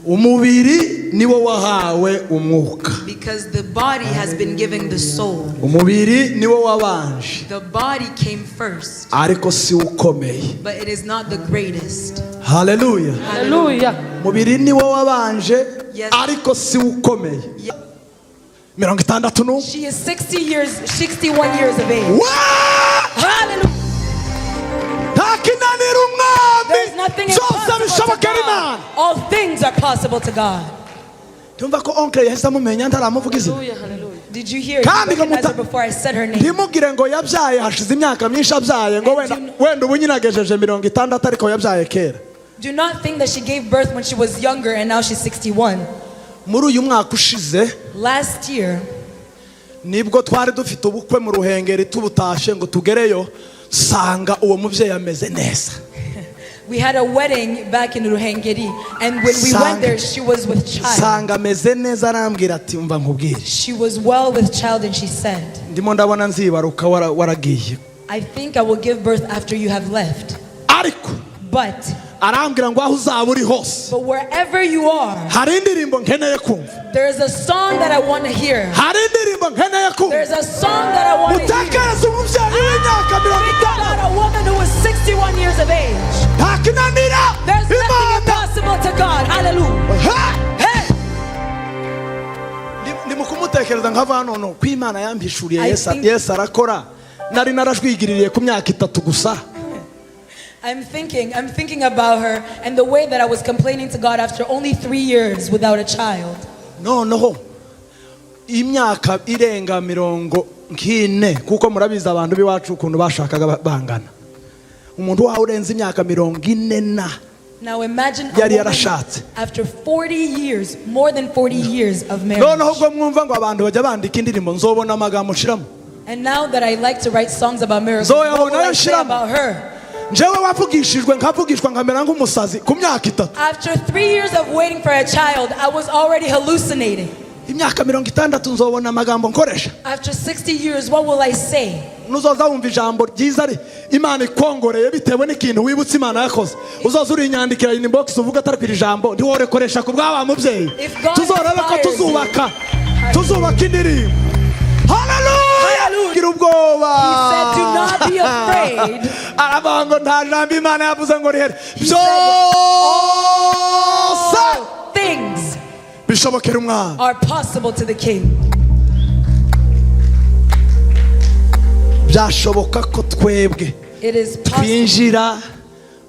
Umubiri niwo wahawe umwuka. Because the body has been given the soul. Umubiri niwo wabanje. The body came first, Ariko si wo ukomeye. But it is not the greatest. Haleluya. Hallelujah. Umubiri niwo wabanje, Yes. ariko si wo ukomeye. 61. She is 60 years, 61 years of age. Wa! Hallelujah. Nta kinanira umwami. There's nothing Byose impossible to bishobokera Imana. God. All things are possible to God. Tumva ko oncle yahise amumenya ntaramuvuga izina. Hallelujah. Hallelujah. Did you hear? Kandi You recognized her ngo muta- before I said her name. Ntimugire ngo yabyaye hashize imyaka myinshi abyaye, ngo wenda wenda ubu nyine agejeje 60, ariko yabyaye kera. Do not think that she gave birth when she was younger and now she's 61. Muri uyu mwaka ushize Last year, nibwo twari dufite ubukwe mu Ruhengeri, tubutashe ngo tugereyo sanga uwo mubyeyi ameze neza. We had a wedding back in Ruhengeri, and when we went there, she was with child. Sanga ameze neza, arambwira ati: "Umva nkubwire." She was well with child, and she said, "Ndimo ndabona nzibaruka waragiye." "I think I will give birth after you have left." Ariko But, arambwira ngo aho uzaba uri hose, but wherever you are, hari indirimbo nkeneye kumva. There is a song that I want to hear. Hari indirimbo nkeneye kumva. There's a song that I want to hear. Mutekereze umubyeyi w'imyaka mirongo Think itandatu. about a woman who was 61 years of age. Nta kinanira There's nothing Imana. Impossible to God. Hallelujah. Ha! Hey! Ndi mu kumutekereza nkava hano no ko Imana yampishuriye. I Yesu think- Yesu arakora, nari narajwigiririye ku myaka 3 gusa. I'm thinking about her and the way that I was complaining to God after only 3 years without a child. Noneho imyaka irenga mirongo nk'ine, kuko murabizi abantu b'iwacu ukuntu bashakaga bangana, umuntu wawe urenze imyaka 40 na Now imagine a yari woman yarashatse. After 40 years, more than 40 years of marriage. Noneho ubwo mwumva ngo abantu bajya bandika indirimbo, nzobona amagambo nshiramo. And now that I like to write songs about miracles, Zoya what will I say Shiramo. About her? Njyewe wavugishijwe nkavugishwa nkamera nk'umusazi ku myaka 3. After 3 years of waiting for a child, I was already hallucinating. Imyaka 60 nzobona amagambo nkoresha. After 60 years, what will I say? Nuzoza wumva ijambo ryiza Imana ikongoreye bitewe n'ikintu wibutse Imana yakoze, uzoza urinyandikira inbox uvuga atari iri jambo ntiworekoresha ku bw'aba mubyeyi. If God Tuzorebe ko inspires you. tuzubaka indirimbo. Haleluya. Hallelujah. Gira ubwoba. He said, "Do not be afraid." Aravuga ngo nta jambo Imana yavuze ngo rihere. He said, Byose "All things bishobokera umwana. Are possible to the king." Byashoboka ko twebwe It is possible. twinjira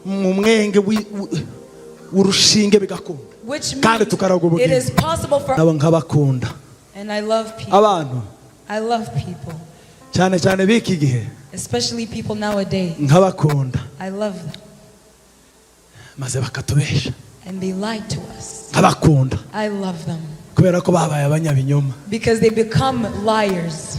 mu mwenge w'urushinge bigakunda, Which kandi means tukaraga it ubugingo. Is possible for Nabo nkabakunda. And I love people. Abantu I love people, cyane cyane b'iki gihe, especially people nowadays. Nkabakunda. I love them. Maze bakatubesha. And they lie to us. Nkabakunda I love them kubera ko babaye abanyabinyoma. Because they become liars.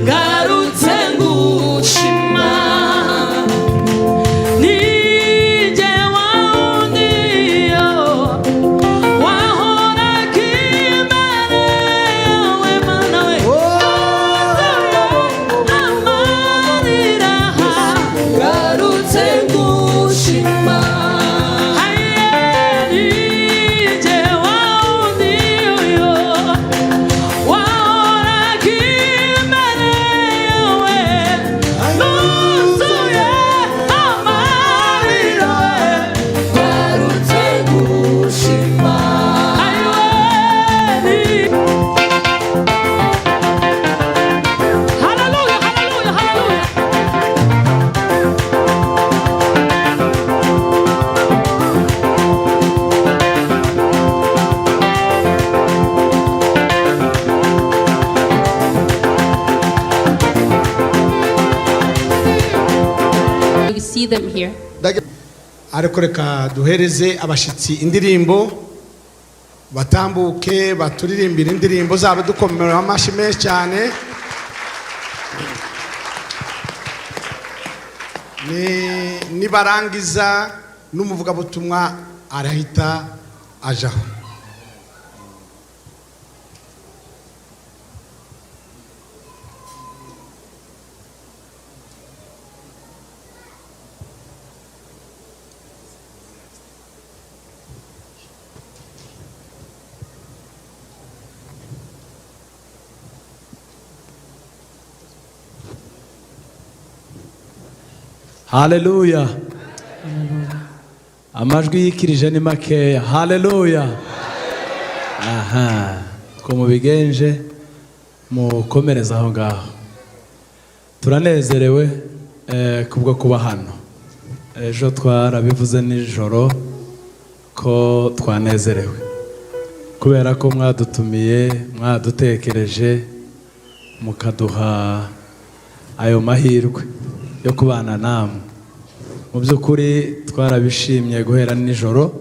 Ngarutse ngushima nijye wawundiyo wahoraga imbere yawe Mana we amarira ngarutse ngushima nijye wawundiyo wahoraga imbere yawe nuzuye amarira ngarutse gushima. Hallelujah, hallelujah, hallelujah. You see them here. Ariko reka duhereze abashyitsi indirimbo, batambuke baturirimbire indirimbo zabo dukomera amashyi menshi cyane. Nibarangiza n'umuvugabutumwa arahita ajaho. Haleluya. Amajwi yikirije ni makeya. Haleluya. Aha, ko mubigenje mukomereza aho ngaho. Turanezerewe kubwo kuba hano. Ejo twarabivuze nijoro ko twanezerewe kubera ko mwadutumiye, mwadutekereje, mukaduha ayo mahirwe yo kubana namwe. Mu by'ukuri twarabishimye guhera nijoro,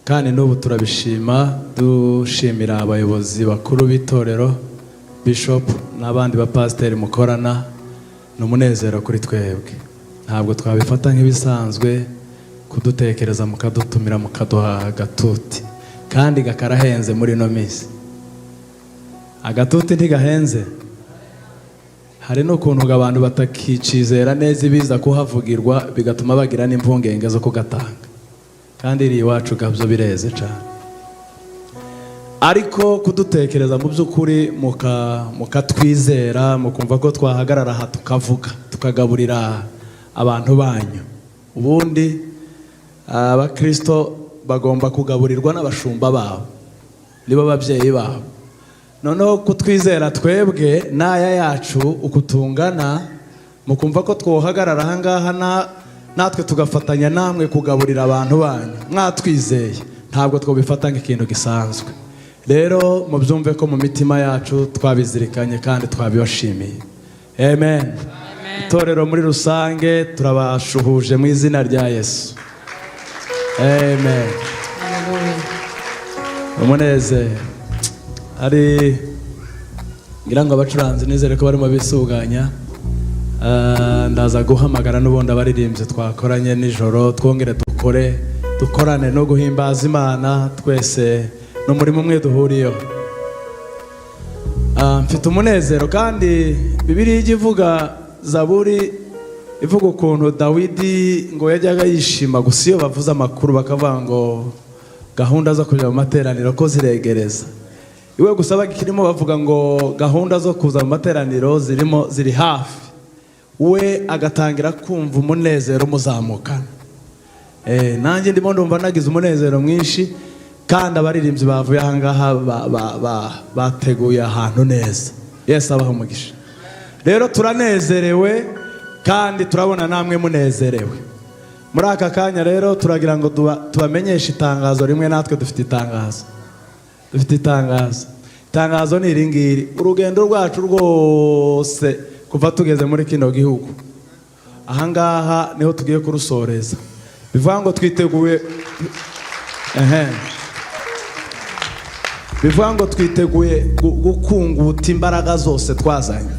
kandi n'ubu turabishima, dushimira abayobozi bakuru b'itorero, bishop n'abandi bapasiteri mukorana. Ni umunezero kuri twebwe, ntabwo twabifata nk'ibisanzwe kudutekereza mukadutumira, mukaduha agatuti, kandi gakarahenze muri ino minsi. Agatuti ntigahenze. Hari n'ukuntu abantu batakicizera neza ibiza kuhavugirwa, bigatuma bagira n'impungenge zo kugatanga, kandi iri iwacu gabyo bireze cyane. Ariko kudutekereza mu by'ukuri mukatwizera, mukumva ko twahagarara aha tukavuga, tukagaburira abantu banyu. Ubundi abakristo bagomba kugaburirwa n'abashumba babo, nibo babyeyi babo. Noneho kutwizera twebwe n'aya yacu uku tungana, mukumva ko twohagarara ahangaha natwe tugafatanya namwe kugaburira abantu banyu mwatwizeye, ntabwo twabifata nk'ikintu gisanzwe. Rero mubyumve ko mu mitima yacu twabizirikanye kandi twabibashimiye. Amen. Itorero muri rusange turabashuhuje mu izina rya Yesu. Amen. Umunezero ari ngira ngo abacuranzi nizere ko barimo bisuganya. Ndaza guhamagara n'ubundi abaririmbyi twakoranye nijoro, twongere dukore, dukorane no guhimbaza Imana twese, n'umurimo umwe duhuriyeho. Mfite umunezero, kandi Bibiliya ijya ivuga, Zaburi ivuga ukuntu Dawidi ngo yajyaga yishima gusa iyo bavuze amakuru, bakavuga ngo gahunda zo kujya mu materaniro ko ziregereza. Iwe gusa bakirimo bavuga ngo gahunda zo kuza mu materaniro zirimo ziri hafi, we agatangira kumva umunezero umuzamukana. Nanjye ndimo ndumva nagize umunezero mwinshi, kandi abaririmbyi bavuye ahangaha bateguye ahantu neza. Yesu abaha umugisha. Rero turanezerewe kandi turabona namwe munezerewe. Muri aka kanya rero turagira ngo tubamenyeshe itangazo rimwe. Natwe dufite itangazo, dufite itangazo. Itangazo ni iri ngiri: urugendo rwacu rwose kuva tugeze muri kino gihugu, ahangaha niho tugiye kurusoreza. Bivuga ngo twiteguye, ehe, bivuga ngo twiteguye gukunguta imbaraga zose twazanye.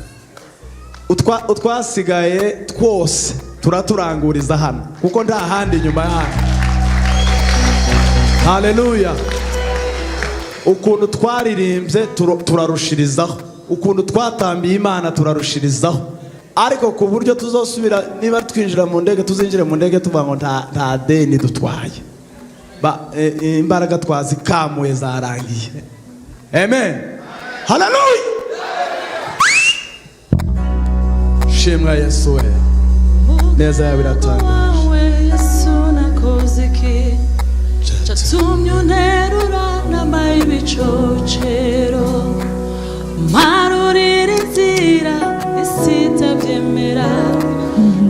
Utwasigaye twose turaturanguriza hano, kuko nta handi nyuma ya hano. Haleluya. Ukuntu twaririmbye turarushirizaho, ukuntu twatambiye Imana turarushirizaho, ariko ku buryo tuzosubira, niba twinjira mu ndege, tuzinjire mu ndege tuvuga ngo nta deni dutwaye. Imbaraga twazikamuye zarangiye. Amen, haleluya. Shimwa Yesu we, neza yawe iratangaje. Wawe Yesu, nakoze iki cyatumye unterura nambaye ibicocero, mparurira inzira isi itabyemera?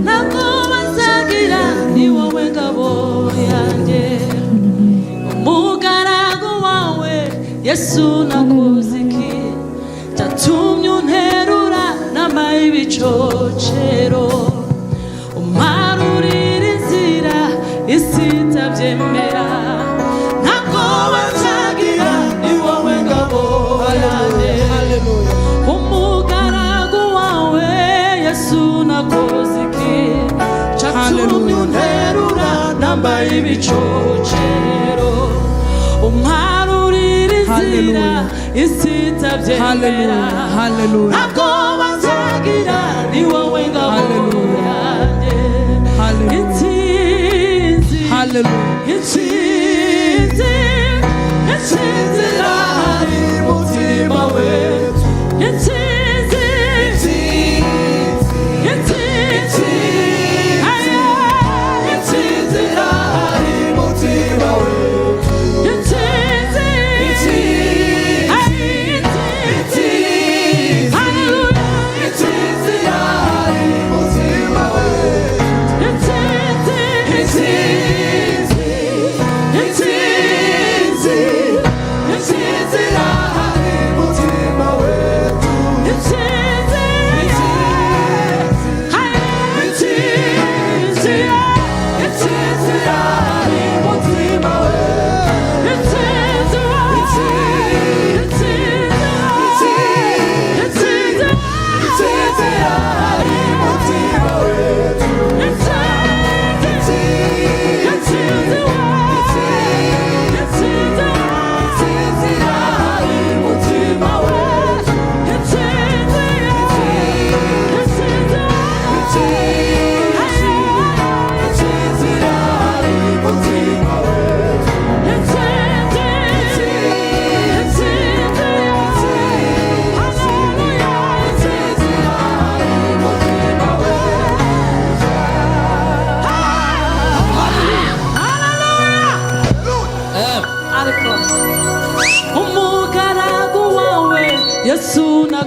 Ntabwo bazagira, ni wowe ngabo yanjye. Umugaragu wawe Yesu, nakoze iki cyatumye unterura nambaye ibicocero, umparurira inzira isi itabyemera? Ntabwo bazagira, ni wowe ngabo yanjye. Umugaragu wawe Yesu, nakoze iki cyatumye unterura nambaye ibicocero, umparurira inzira isi itabyemera? Hallelujah. Ntabwo bazagira, ni wowe ngabo yanjye. Hallelujah. Intsinzi, Hallelujah. intsinzi, intsinzi irahari mutima we. Intsinzi, intsinzi, aye.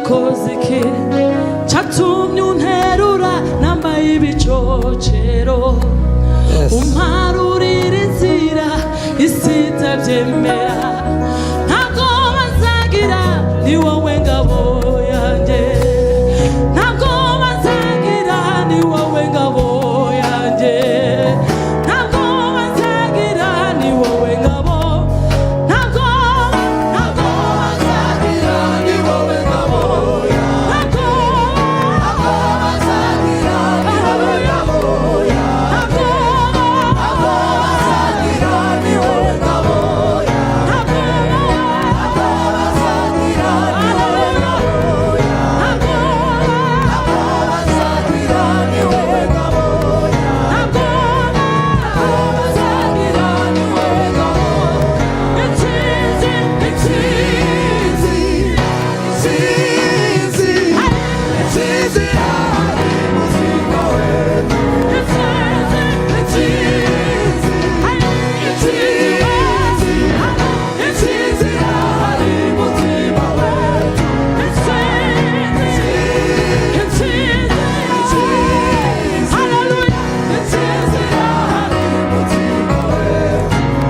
Narakoze iki cyatumye unterura nambaye ibicocero, umparurira inzira isi itabyemera. Ntabwo bazagira, ni wowe ngabo yanjye. Ntabwo bazagira, ni wowe ngabo yanjye. Ntabwo bazagira, ni wowe ngabo. Ntabwo, ntabwo bazagira, ni wowe ngabo. Ntabwo, ntabwo bazagira, ni wowe ngabo. Ntabwo, ntabwo bazagira, ni wowe ngabo. Ntabwo, ntabwo bazagira, ni wowe ngabo. Ntabwo, ntabwo bazagira, ni wowe ngabo. Ntabwo, ntabwo bazagira, ni wowe ngabo. Intsinzi, intsinzi, Intsinzi, intsinzi ari mutima we. Intsinzi, Intsinzi, intsinzi, intsinzi ari mutima we. Intsinzi, intsinzi, hallelujah. Intsinzi ari mutima we.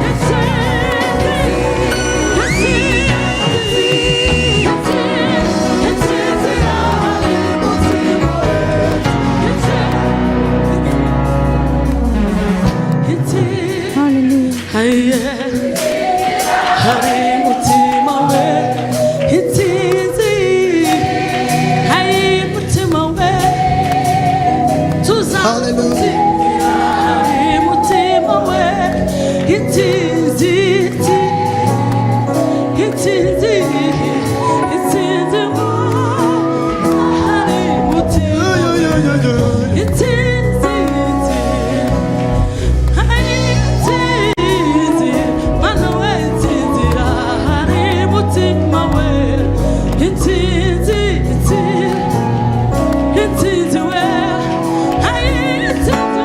Intsinzi, intsinzi, Intsinzi ari mutima we. Hari mutima we, intsinzi, hari mutima we, tuzamutsinda. Hari mutima we, intsinzi, intsinzi, intsinzi, hari mutima, intsinzi, intsinzi, mana we, intsinzi, hari mutima we, intsinzi, intsinzi, intsinzi we, hari intsinzi.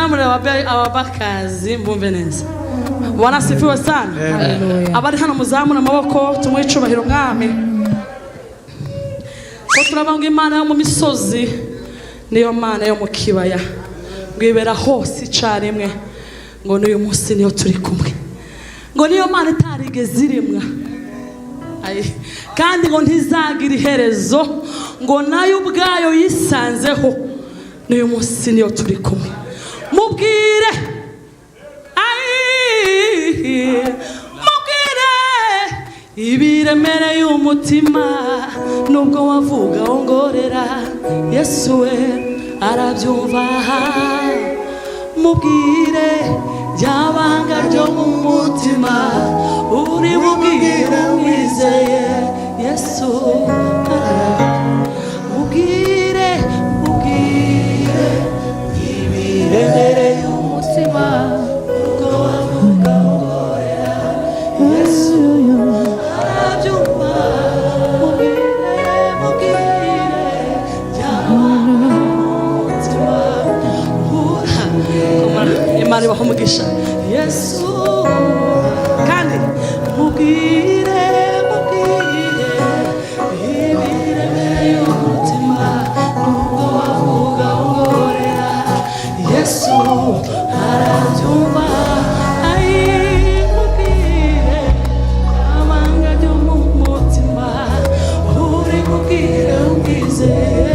Munzamurire ababakazi mbumve neza. Bwana asifiwe sana. Hallelujah. Abari hano muzamure amaboko, tumuhe icubahiro Umwami, ko turavuga ngo Imana yo mu misozi niyo Mana yo mu kibaya, ngo ibera hose icarimwe, ngo n'uyu munsi niyo turi kumwe, ngo niyo Mana itarigeze irimwa. Ai, kandi ngo ntizagira iherezo, ngo nayo ubwayo yisanzeho, n'uyu munsi niyo turi kumwe. Mubwire, ai, mubwire ibiremereye umutima, nubwo wavuga wongorera, Yesu we arabyumva. Mubwire ryabanga ryo mu mutima, uri bubwire wizeye, Yesu arabyumva. Mubwire, mubwire ibiremereye umutima, nubwo wavuga wongorera, Yesu arabyumva. Mubwire, mubwire ryabanga umutima. Imana ibaha umugisha. Yesu kandi mubwire, mubwire ibiremereye umutima, nubwo wavuga wongorera, Yesu arabyumva. Ai, mubwire amanga ryo mu mutima, uri bubwire ubwizeye.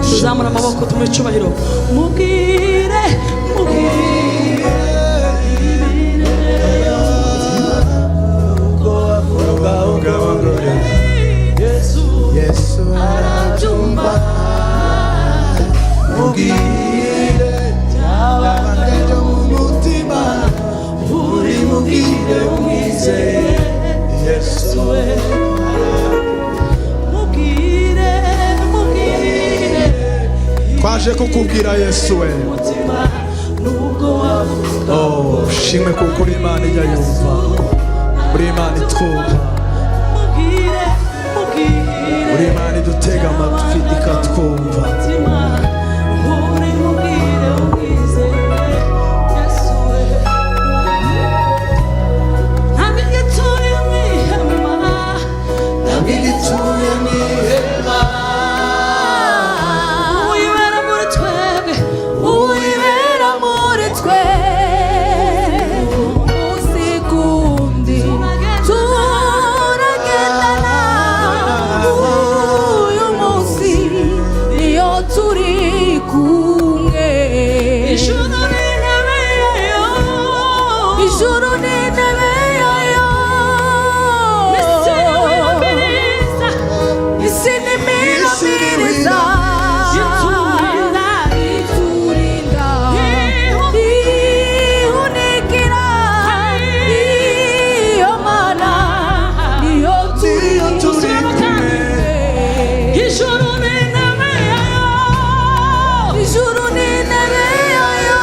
Tuzamura amaboko, tumuhe icyubahiro. Mubwire, mubwire ibiremereye Yesu Yesu arabyumva. Mubwire byabanga ryo mu mutima, uri mubwire umwizeye, Yesu we. Mubwire, mubwire Twaje kukubwira Yesu we. umutima, nubwo wavuga Oh, shimwe kuko uri Imana ijya yumva, uri Imana itwumva, mubwire, mubwire uri Imana idutega amatwi ikatwumva. Umutima, uri mubwire umwizeye, Yesu we. Ntabwo igituye mu ihema, ntabwo igituye mu ihema, uyibera muri twebwe, Uwibera muri twe umunsi kundi, turagendana uyu munsi niyo turi kumwe. Ijuru n'intebe yayo, Ijuru n'intebe yayo, isi n'ibirabiriza, isi n'imiramiriza, iturinda, iturinda, ihunikira, iyo Mana niyo turi Tusubiremo kandi. Ijuru n'intebe yayo, Ijuru n'intebe yayo,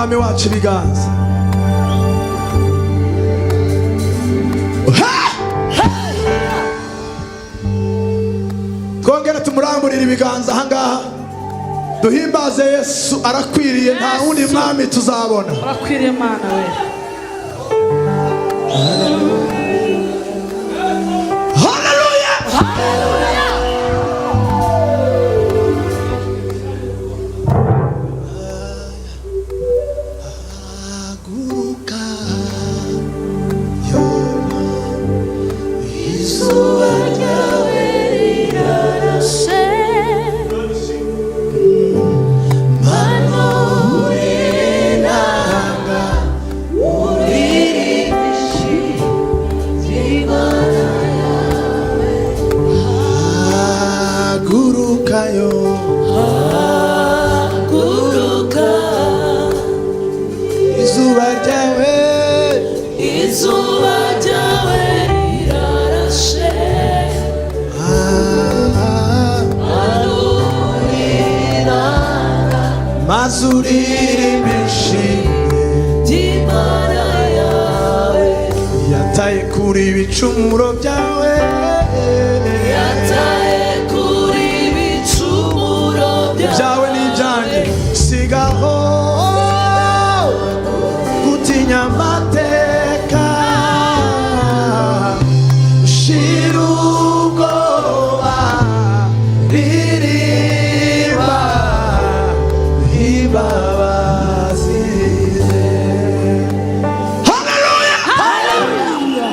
Umwami wacu ibiganza. Ha! Twongere tumuramburire ibiganza ahangaha, duhimbaze Yesu. Arakwiriye, nta wundi mwami tuzabona. Urakwiriye, Mana we. Haleluya! Haleluya! Haguruka yona, izuba ryawe Rirarashe. Mano urinanga. Haguruka yo, Haguruka. Izuba ryawe, Izuba ryawe rirarashe. Ah, maze uririmbe ishimwe Imana yawe. Yataye kure ibicumuro byawe. Yataye kuri ibicumuro Byawe n'ibyanjye. Sigaho gutinya amateka, shira ubwoba, ririmba imbabazi ze. Haleluya!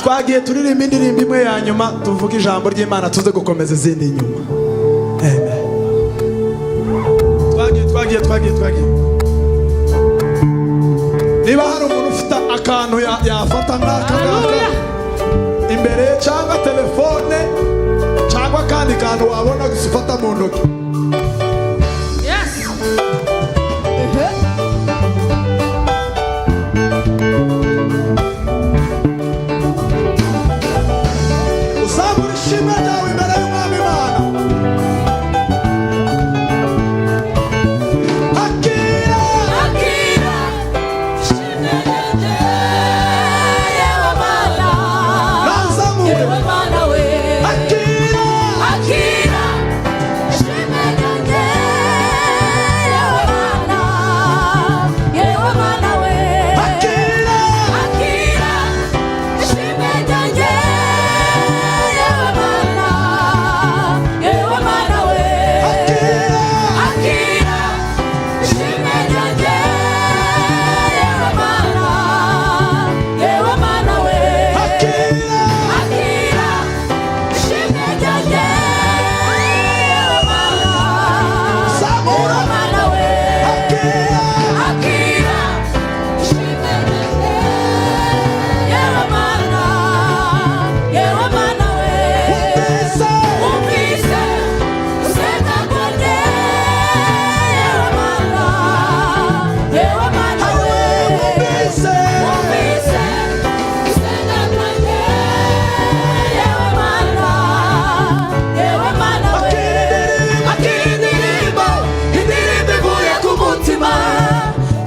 Twagiye turirimba indirimbo imwe ya nyuma, tuvuge ijambo ry'Imana, tuze gukomeza izindi inyuma. Amen. Twagiye, twagiye, twagiye, twagiye. Niba hari umuntu ufite akantu yafata nk'aka ngaka imbere ye, cyangwa telefone, cyangwa akandi kantu wabona gusa ufata mu ntoki. Yes. Uzamura ishimwe ryawe imbere y'Umwami Imana. Akira. Akira ishimwe ryanjye, yewe Mana. Nazamure. Yewe Mana we. Akira. Akira ishimwe ryanjye, yewe Mana, yewe Mana we. Akira. Akira ishimwe ryanjye, yewe Mana, yewe Mana we. Akira. Akira ishimwe ryanjye, yewe Mana, yewe Mana we. Akira. Akira ishimwe ryanjye, yewe Mana, Zamura. yewe Mana we. Akira. Akira ishimwe ryanjye, yewe Mana, yewe Mana we. Wumvise. Umvise gusenga kwanjye, yewe Mana, yewe Mana we. Wumvise. Umvise gusenga kwanjye, yewe Mana, yewe Mana we. Akira indirimbo, Akira indirimbo, indirimbo ivuye ku mutima.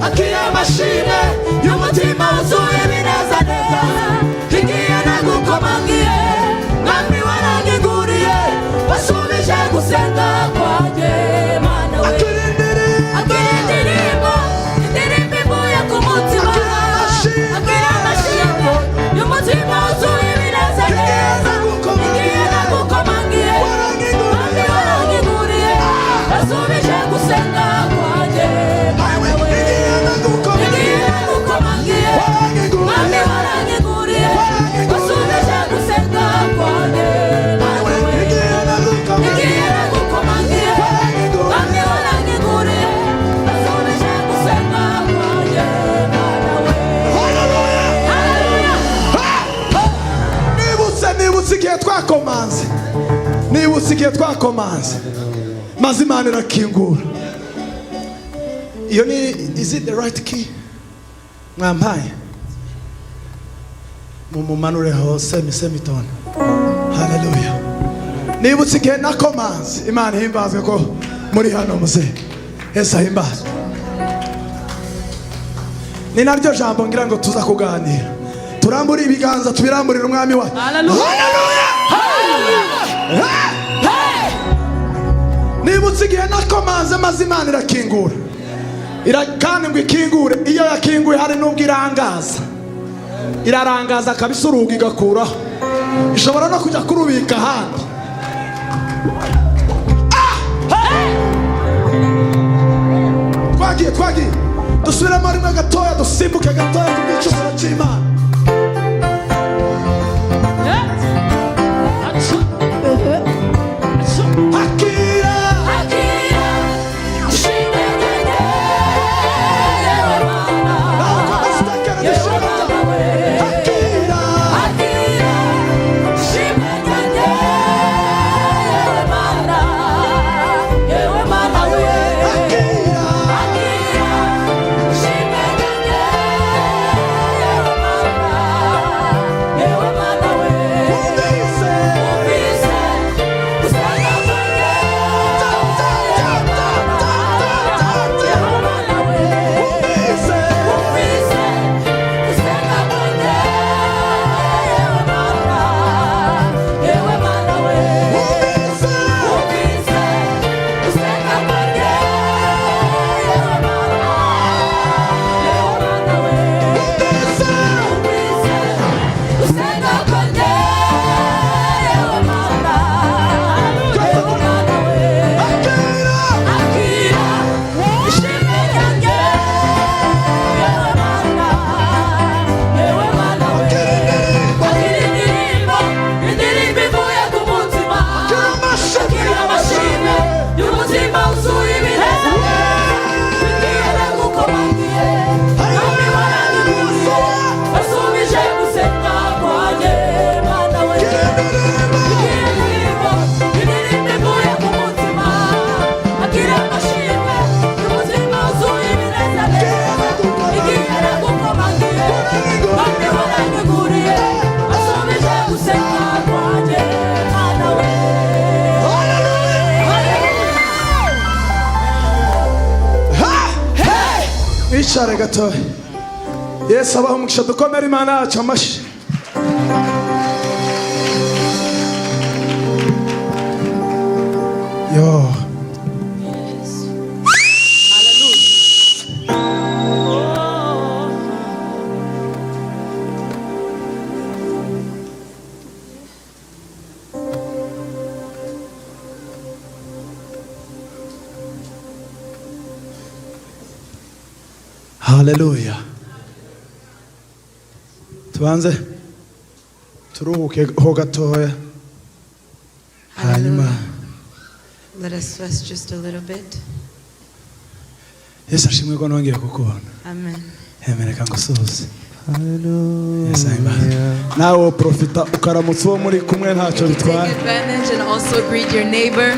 Akira amashimwe y'umutima wuzuye ibinezaneza. Igihe nagukomangiye, Mwami, waranyiguriye, wasubije gusenga kwanjye, Mana we. Akira indirimbo. Akira indirimbo, indirimbo ivuye ku mutima. Akira Akira amashimwe amashimwe y'umutima wuzuye ibinezaneza. Igihe Igihe nagukomangiye, Waranyiguriye. Mwami, waranyiguriye, wasubije gusenga kwanjye, Mana we. Igihe nagukomangiye. Igihe nagukomangiye, Mwami, waranyiguriye, wasubije gusenga kwanjye, Mana we. Igihe nagukomangiye. Igihe nagukomangiye, Mwami, waranyiguriye, wasubije gusenga kwanjye, Mana we. Haleluya! Haleluya! Nibutse, nibutse igihe twakomanze, nibutse igihe twakomanze maze Imana irakingura. Iyo ni, is it the right key mwampaye? Mumumanureho semi semitone. Haleluya! Nibutse igihe nakomanze. Imana ihimbazwe ko muri hano. Muze, Yesu ahimbazwe. Ni naryo jambo ngira ngo tuza kuganira. Turambure ibiganza, tubiramburire Umwami wacu. Hallelujah. Haleluya! Nibutse igihe nakomanze maze Imana irakingura. Kandi ngo ikingure, iyo yakinguye hari n'ubwo irangaza, irarangaza kabisa, urugi igakuraho, ishobora no kujya kurubika ahandi. Ah! Twagiye, twagiye, dusubiremo rimwe gatoya, dusimbuke gatoya ku bw'icyubahiro cy'Imana. Akira. Nawe ukomeze utekereze ishimwe ryawe. Akira. Akira. Wumvise. Ta, ta, ta, ta, ta, ta, ta, ta. Wumvise. Wumvise. Wumvise. Akira. Akira indirimbo. Akira amashimwe. Akira indirimbo. Mwicare gatoya. Yesu abaha umugisha, dukomere Imana yacu amashyi. Yo. Haleluya. Tubanze turuhuke ho gatoya, hanyuma Let us rest just a little bit. Yesu ashimwe ko nongeye kukubona. Amen. Emereka ngusuhuze. Yesu ahimbaze. Nawe woprofita ukaramutsa uwo muri kumwe, ntacyo You can bitwaye. take advantage and also greet your neighbor.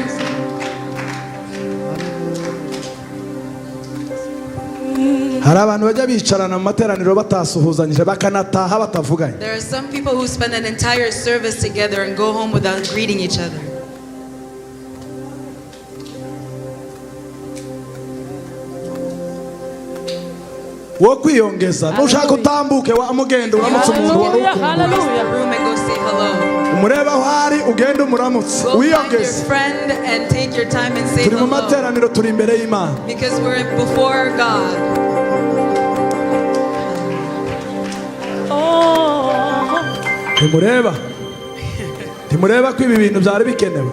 Hari abantu bajya bicarana mu materaniro batasuhuzanyije, bakanataha batavuganye. There are some people who spend an entire service together and go home without greeting each other. Wo kwiyongeza, nushaka utambuke wamugenda uramutse umuntu wari Hallelujah. ukumbuye. Hallelujah. The room and go say hello. Umurebe aho ari, ugende umuramutse. Go find your Wiyongeze. friend and take your time and say Turi mu hello. materaniro, turi imbere y'Imana. Because we're before God. Ntimureba, ntimureba ko ibi bintu byari bikenewe?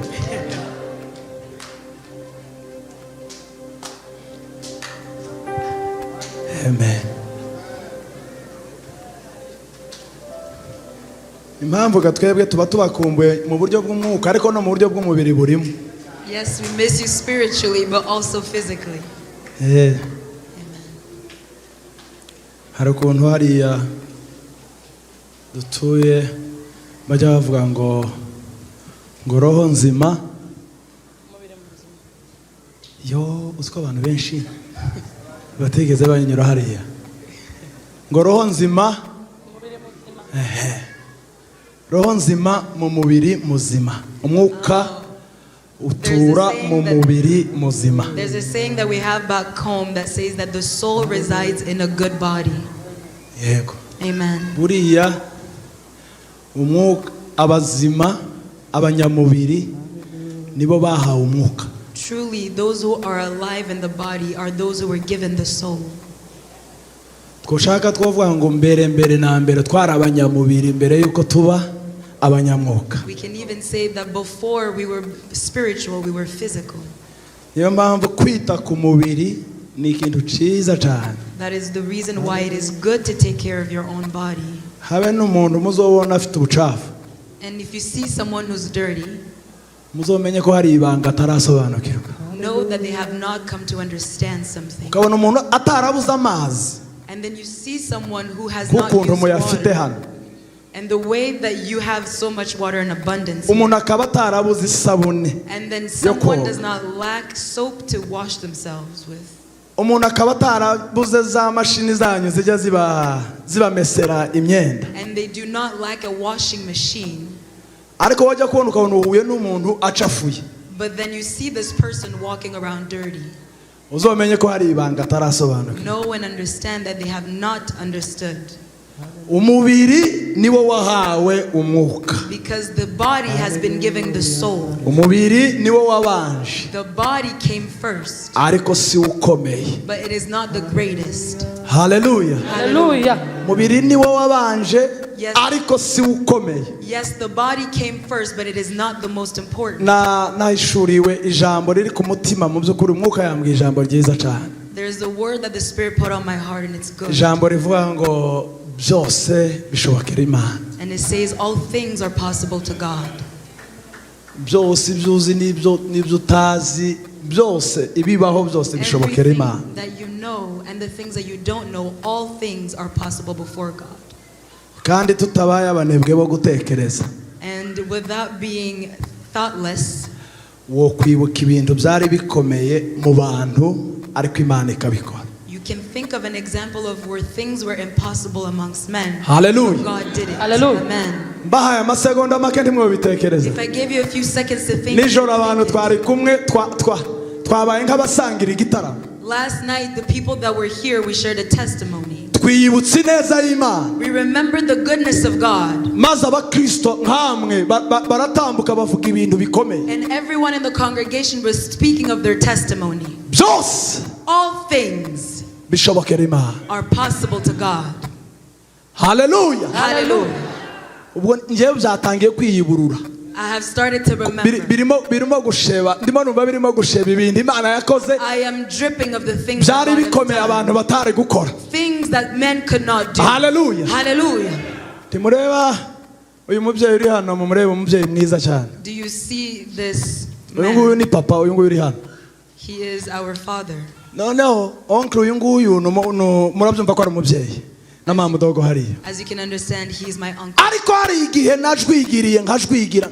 Amen. Impamvu ga twebwe tuba tubakumbuye mu buryo bw'umwuka, ariko no mu buryo bw'umubiri burimo. Yes, we miss you spiritually, but also physically. Eh. Hari ukuntu hariya dutuye bajya bavuga ngo roho nzima. Yo, uzi ko abantu benshi batigeze banyura hariya, ngo roho nzima, ehe, roho nzima mu mubiri muzima, umwuka Utura mu mubiri muzima. There's a saying that we have back home that says that the soul resides in a good body. Yego. Amen. Buriya umwuka, abazima, abanyamubiri nibo bahawe umwuka. Truly, those who are alive in the body are those who were given the soul. Twoshaka twavuga ngo mbere mbere na mbere twari abanyamubiri mbere y'uko tuba abanyamwuka. We can even say that before we were spiritual, we were physical. Niyo mpamvu kwita ku mubiri ni ikintu cyiza cyane. That is the reason why it is good to take care of your own body. Habe n'umuntu muzobona afite ubucafu, And if you see someone who's dirty, muzomenye ko hari ibanga atarasobanukirwa. Know that they have not come to understand something. Ukabona umuntu atarabuze amazi, And then you see someone who has not nk'ukuntu used muyafite water. hano, And the way that you have so much water in abundance here. umuntu akaba atarabuze isabune And then someone koga. Does not lack soap to wash themselves with. Umuntu akaba atarabuze za mashini zanyu zijya ziba zibamesera imyenda, And they do not lack a washing machine. Ariko wajya kubona ukabona uhuye n'umuntu acafuye, But then you see this person walking around dirty. Uzomenye ko hari ibanga atarasobanukirwa. Know and understand that they have not understood. Umubiri niwo wahawe umwuka. Because the body has been given the soul. Umubiri niwo wabanje, The body came first, ariko si wo ukomeye. But it is not the greatest. Haleluya. Haleluya. Umubiri niwo wabanje, Yes. ariko si wo ukomeye. Yes, the body came first, but it is not the most important. Na nahishuriwe ijambo riri ku mutima. Mu by'ukuri umwuka yambwiye ijambo ryiza cyane. There's a word that the Spirit put on my heart, and it's good. Ijambo rivuga ngo byose bishobokera Imana. And it says, "All things are possible to God." Byose ibyo uzi n'ibyo n'ibyo utazi, byose ibibaho byose bishobokera Imana. Everything that you know and the things that you don't know, all things are possible before God. Kandi tutabaye abanebwe bo gutekereza, And without being thoughtless, wo kwibuka ibintu byari bikomeye mu bantu ariko Imana ikabikora. You can think of an example of where things were impossible amongst men. Hallelujah. God did it. Hallelujah. Amen. Mbahaye amasegonda make ntimwabitekereza. If I gave you a few seconds to think, Nijoro abantu twari kumwe twabaye nk'abasangira igitaramo. Last night, the people that were here, we shared a testimony. Twiyibutsa ineza y'Imana. We remembered the goodness of God. Maze abakristo nkamwe baratambuka bavuga ibintu bikomeye. And everyone in the congregation was speaking of their testimony. Byose All things bishobokera Imana. Are possible to God. Haleluya. Hallelujah. Ubwo ngewe byatangiye kwiyiburura. I have started to remember. Birimo gusheba, ndimo numva birimo gusheba ibintu Imana yakoze I am dripping of the things that byari God has bikomeye done. abantu batari gukora. Things that men could not do. Haleluya. Hallelujah. Timureba uyu mubyeyi uri hano, mumurebe, umubyeyi mwiza cyane. Do you see this Uyu nguyu man? ni papa, uyu nguyu uri hano. He is our father. Noneho oncle uyu nguyu murabyumva ko ari umubyeyi na mama dogo hariya. As you can understand, he is my uncle. Ariko hari igihe najwigiriye nkajwigira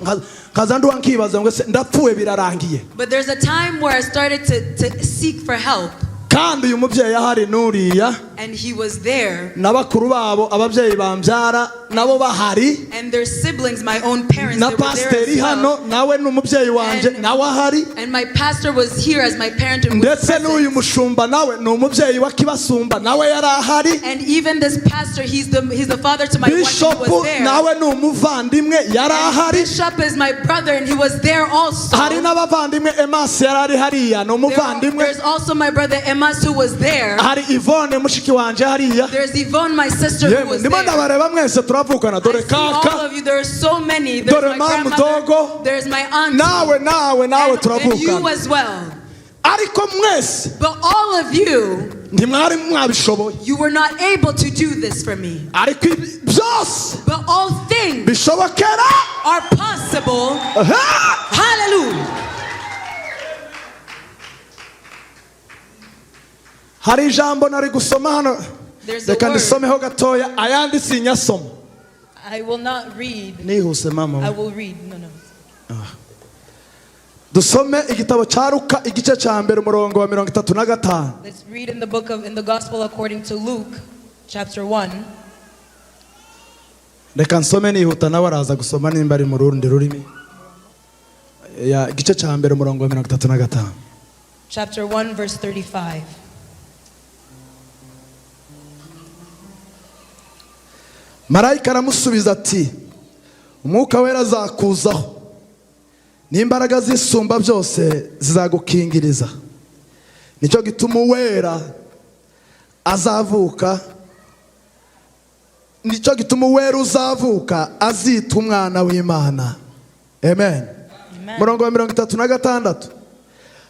nkaza nduwa nkibaza ngo ese ndapfuye birarangiye. But there's a time where I started to seek for help, Kandi uyu mubyeyi ahari n'uriya and he was there, na bakuru babo, ababyeyi bambyara nabo bahari, and their siblings, my own parents, na they were there pasiteri as well. hano nawe ni umubyeyi wanjye nawe ahari, And my pastor was here as my parent and was ndetse n'uyu present. Mushumba nawe ni umubyeyi wa Kibasumba nawe yari ahari. And even this pastor, he's the father to my wife, he Bishopu was there. nawe ni umuvandimwe yari ahari. Bishop is my brother, and he was there also. Hari n'abavandimwe, Emasi yari ari hariya ni umuvandimwe. There's also my brother Emas who was there. Hari Ivone mushiki wanje hariya. There's Yvonne, my sister, who Yemwe was ndimo there. ndabareba mwese turavukana, dore I see all kaka, of you. There are so many. There's dore my mamu grandmother. dogo, There's my aunt. nawe nawe nawe And you turavukana, as well. ariko mwese But all of you, ntimwari mwabishoboye, you were not able to do this for me. Ariko byose But all things bishobokera are possible. Aha! Hallelujah. Hari ijambo nari gusoma hano. There's a Reka word. ndisomeho gatoya, ayandi sinyasoma. I will not read. Nihuse mama. I will read. No. Dusome igitabo cya Luka igice cya mbere umurongo wa 35. Let's read in the Gospel according to Luke, chapter 1. Reka nsome nihuta, nawe araza gusoma nimba ari mu rundi rurimi. Ya igice cya mbere, umurongo wa 35. Chapter 1, verse 35. Marayika aramusubiza ati: "Umwuka Wera azakuzaho, n'imbaraga z'Isumba byose zizagukingiriza. Nicyo gituma uwera azavuka, nicyo gituma uwera uzavuka azitwa Umwana w'Imana." Amen. Amen. Murongo wa 36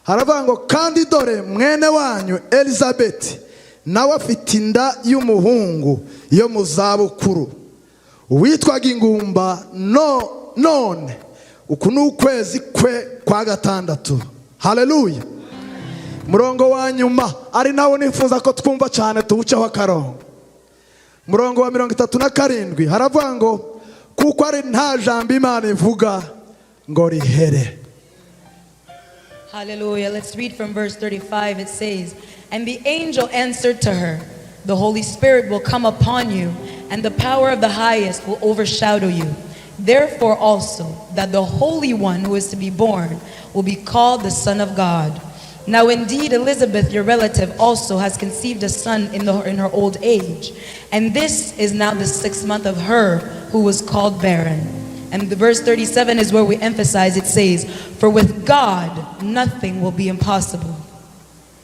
haravuga ngo: "Kandi dore mwene wanyu Elizabeti nawe afite inda y'umuhungu yo mu zabukuru, uwitwaga ingumba no none uku ni ukwezi kwe kwa gatandatu." Haleluya. Murongo wa nyuma, ari nawo nifuza ko twumva cyane, tuwuceho akarongo, murongo wa 37, haravuga ngo: "Kuko ari nta jambo Imana ivuga ngo rihere." Hallelujah. Let's read from verse 35. It says, "And the angel answered to her, 'The Holy Spirit will come upon you, and the power of the highest will overshadow you. Therefore also, that the Holy One who is to be born will be called the Son of God. Now indeed, Elizabeth, your relative, also has conceived a son in her old age. And this is now the sixth month of her who was called barren.'" And the verse 37 is where we emphasize. It says, "For with God, nothing will be impossible."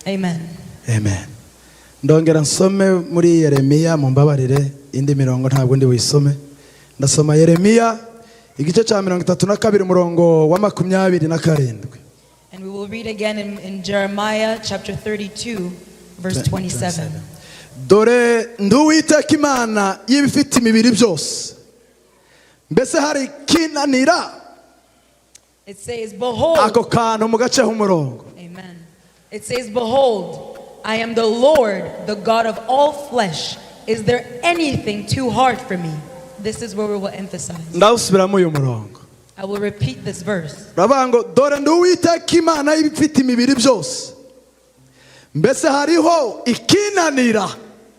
Amen. Amen. Ndongera nsome muri Yeremiya, mumbabarire, indi mirongo ntabwo ndi buyisome. Ndasoma Yeremiya igice cya 32, umurongo wa 27. And we will read again in Jeremiah chapter 32, verse 27. "Dore ndi Uwiteka Imana y'ibifite imibiri byose. Mbese hari ikinanira?" It says, "Behold," Ako kantu mu gace h'umurongo. Amen. It says, "Behold, I am the Lord, the God of all flesh. Is there anything too hard for me?" This is where we will emphasize. Ndawusubiramo uyu murongo. I will repeat this verse. Uravuga ngo: "Dore ndi Uwiteka Imana y'ibifite imibiri byose. Mbese hariho ikinanira?"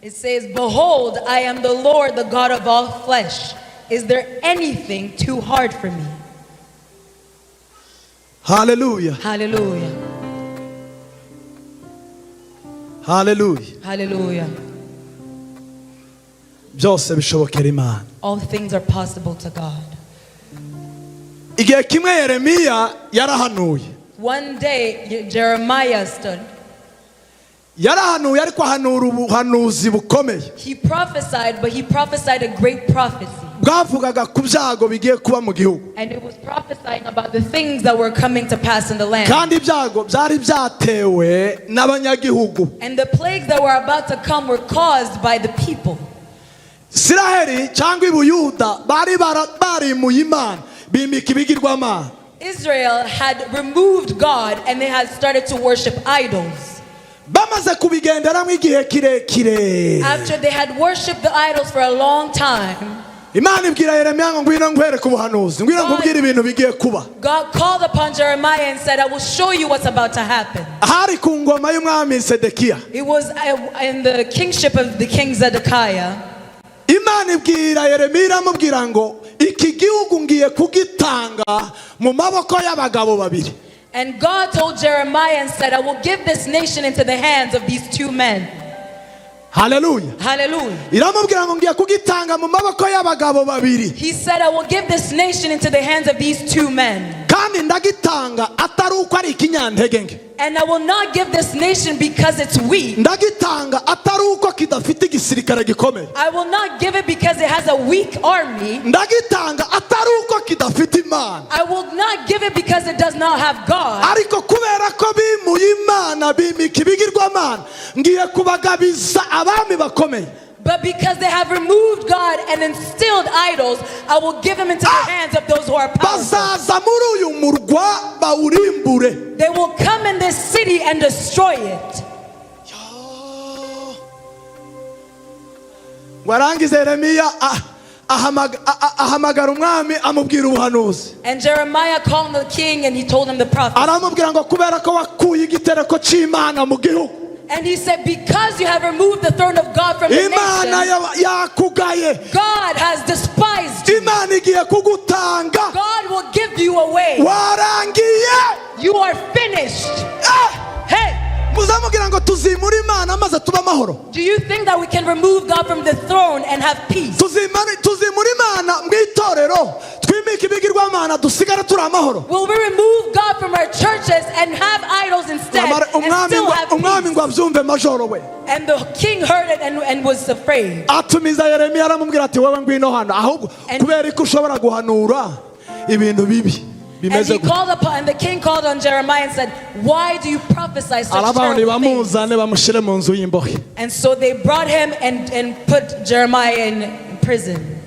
It says, "Behold, I am the Lord, the God of all flesh. Is there anything too hard for me?" Haleluya. Hallelujah. Haleluya. Hallelujah. Byose bishobokera Imana. All things are possible to God. Igihe kimwe Yeremiya yarahanuye. One day, Jeremiah stood. Yarahanuye, ariko ahanura ubuhanuzi bukomeye. He prophesied, but he prophesied a great prophecy. Bwavugaga ku byago bigiye kuba mu gihugu. And it was prophesying about the things that were coming to pass in the land. Kandi ibyago byari byatewe n'abanyagihugu. And the plagues that were about to come were caused by the people. Isiraheli cyangwa ibuyuda bari barimuye Imana, bimika ibigirwamana. Israel had removed God and they had started to worship idols. Bamaze kubigenderamo igihe kirekire, After they had worshipped the idols for a long time, Imana ibwira Yeremiya ngo: "Ngwino nkwereke ubuhanuzi, ngwino nkubwire ibintu bigiye kuba." God called upon Jeremiah and said, "I will show you what's about to happen." Hari ku ngoma y'umwami Sedekiya. It was in the kingship of the king Zedekiah. Imana ibwira Yeremiya, iramubwira ngo: "Iki gihugu ngiye kugitanga mu maboko y'abagabo babiri." And God told Jeremiah and said, "I will give this nation into the hands of these two men." Haleluya. Hallelujah. Iramubwira ngo: "Ngiye kugitanga mu maboko y'abagabo babiri." He said, "I will give this nation into the hands of these two men." "Kandi ndagitanga atari uko ari ikinyantege nke." "And I will not give this nation because it's weak." "Ndagitanga atari uko kidafite igisirikare gikomeye." "I will not give it because it has a weak army." "Ndagitanga atari uko kidafite Imana." "I will not give it because it does not have God." "Ariko kubera ko bimuye Imana, bimika ibigirwamana, ngiye kubagabiza abami bakomeye." "But because they have removed God and instilled idols, I will give them into the hands of those who are powerful." "Bazaza muri uyu murwa bawurimbure." "They will come in this city and destroy it." Ngo arangize, Yeremiya ahamagara umwami, amubwira ubuhanuzi. And Jeremiah called the king and he told him the prophecy. Aramubwira ngo: "Kubera ko wakuye igitereko cy'Imana mu gihugu, And he said, "Because you have removed the throne of God from the Imana nation, yakugaye. God has despised you." Imana igiye kugutanga." "God will give you away. Warangiye. You are finished. Ah! Hey, Muzamubwira ngo tuzimure Imana maze tube amahoro? Do you think that we can remove God from the throne and have peace? Tuzimura Imana mu itorero, twimike ibigirwamana, dusigare turi amahoro? Will we remove God from our churches and have idols instead and Umwami still have umwami peace? Ngo abyumve, majoro we. And the king heard it and was afraid. Atumiza Yeremiya, aramubwira ati: "Wowe ngwino hano ahubwo, kubera ko ushobora guhanura ibintu bibi And bimeze he gutya." called upon, and the king called on Jeremiah and said, "Why do you prophesy such Arabaho terrible things?" ntibamuzane, bamushyire mu nzu y'imbohe. And so they brought him and put Jeremiah in prison.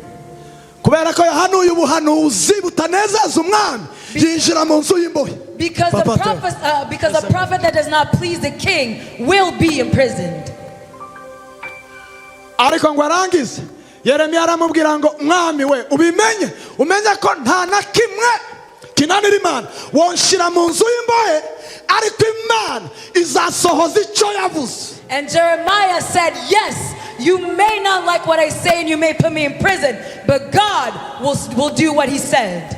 Kubera ko yahanuye ubuhanuzi butanezeza umwami, yinjira mu nzu y'imbohe. Because the Papa, prophet, because a prophet that does not please the king will be imprisoned. Ariko ngo arangize, Yeremiya aramubwira ngo: "Mwami we, ubimenye, umenye ko nta na kimwe kinanira Imana. Wonshyira mu nzu y'imbohe, ariko Imana izasohoza icyo yavuze." And Jeremiah said, "Yes, you may not like what I say and you may put me in prison, but God will do what he said."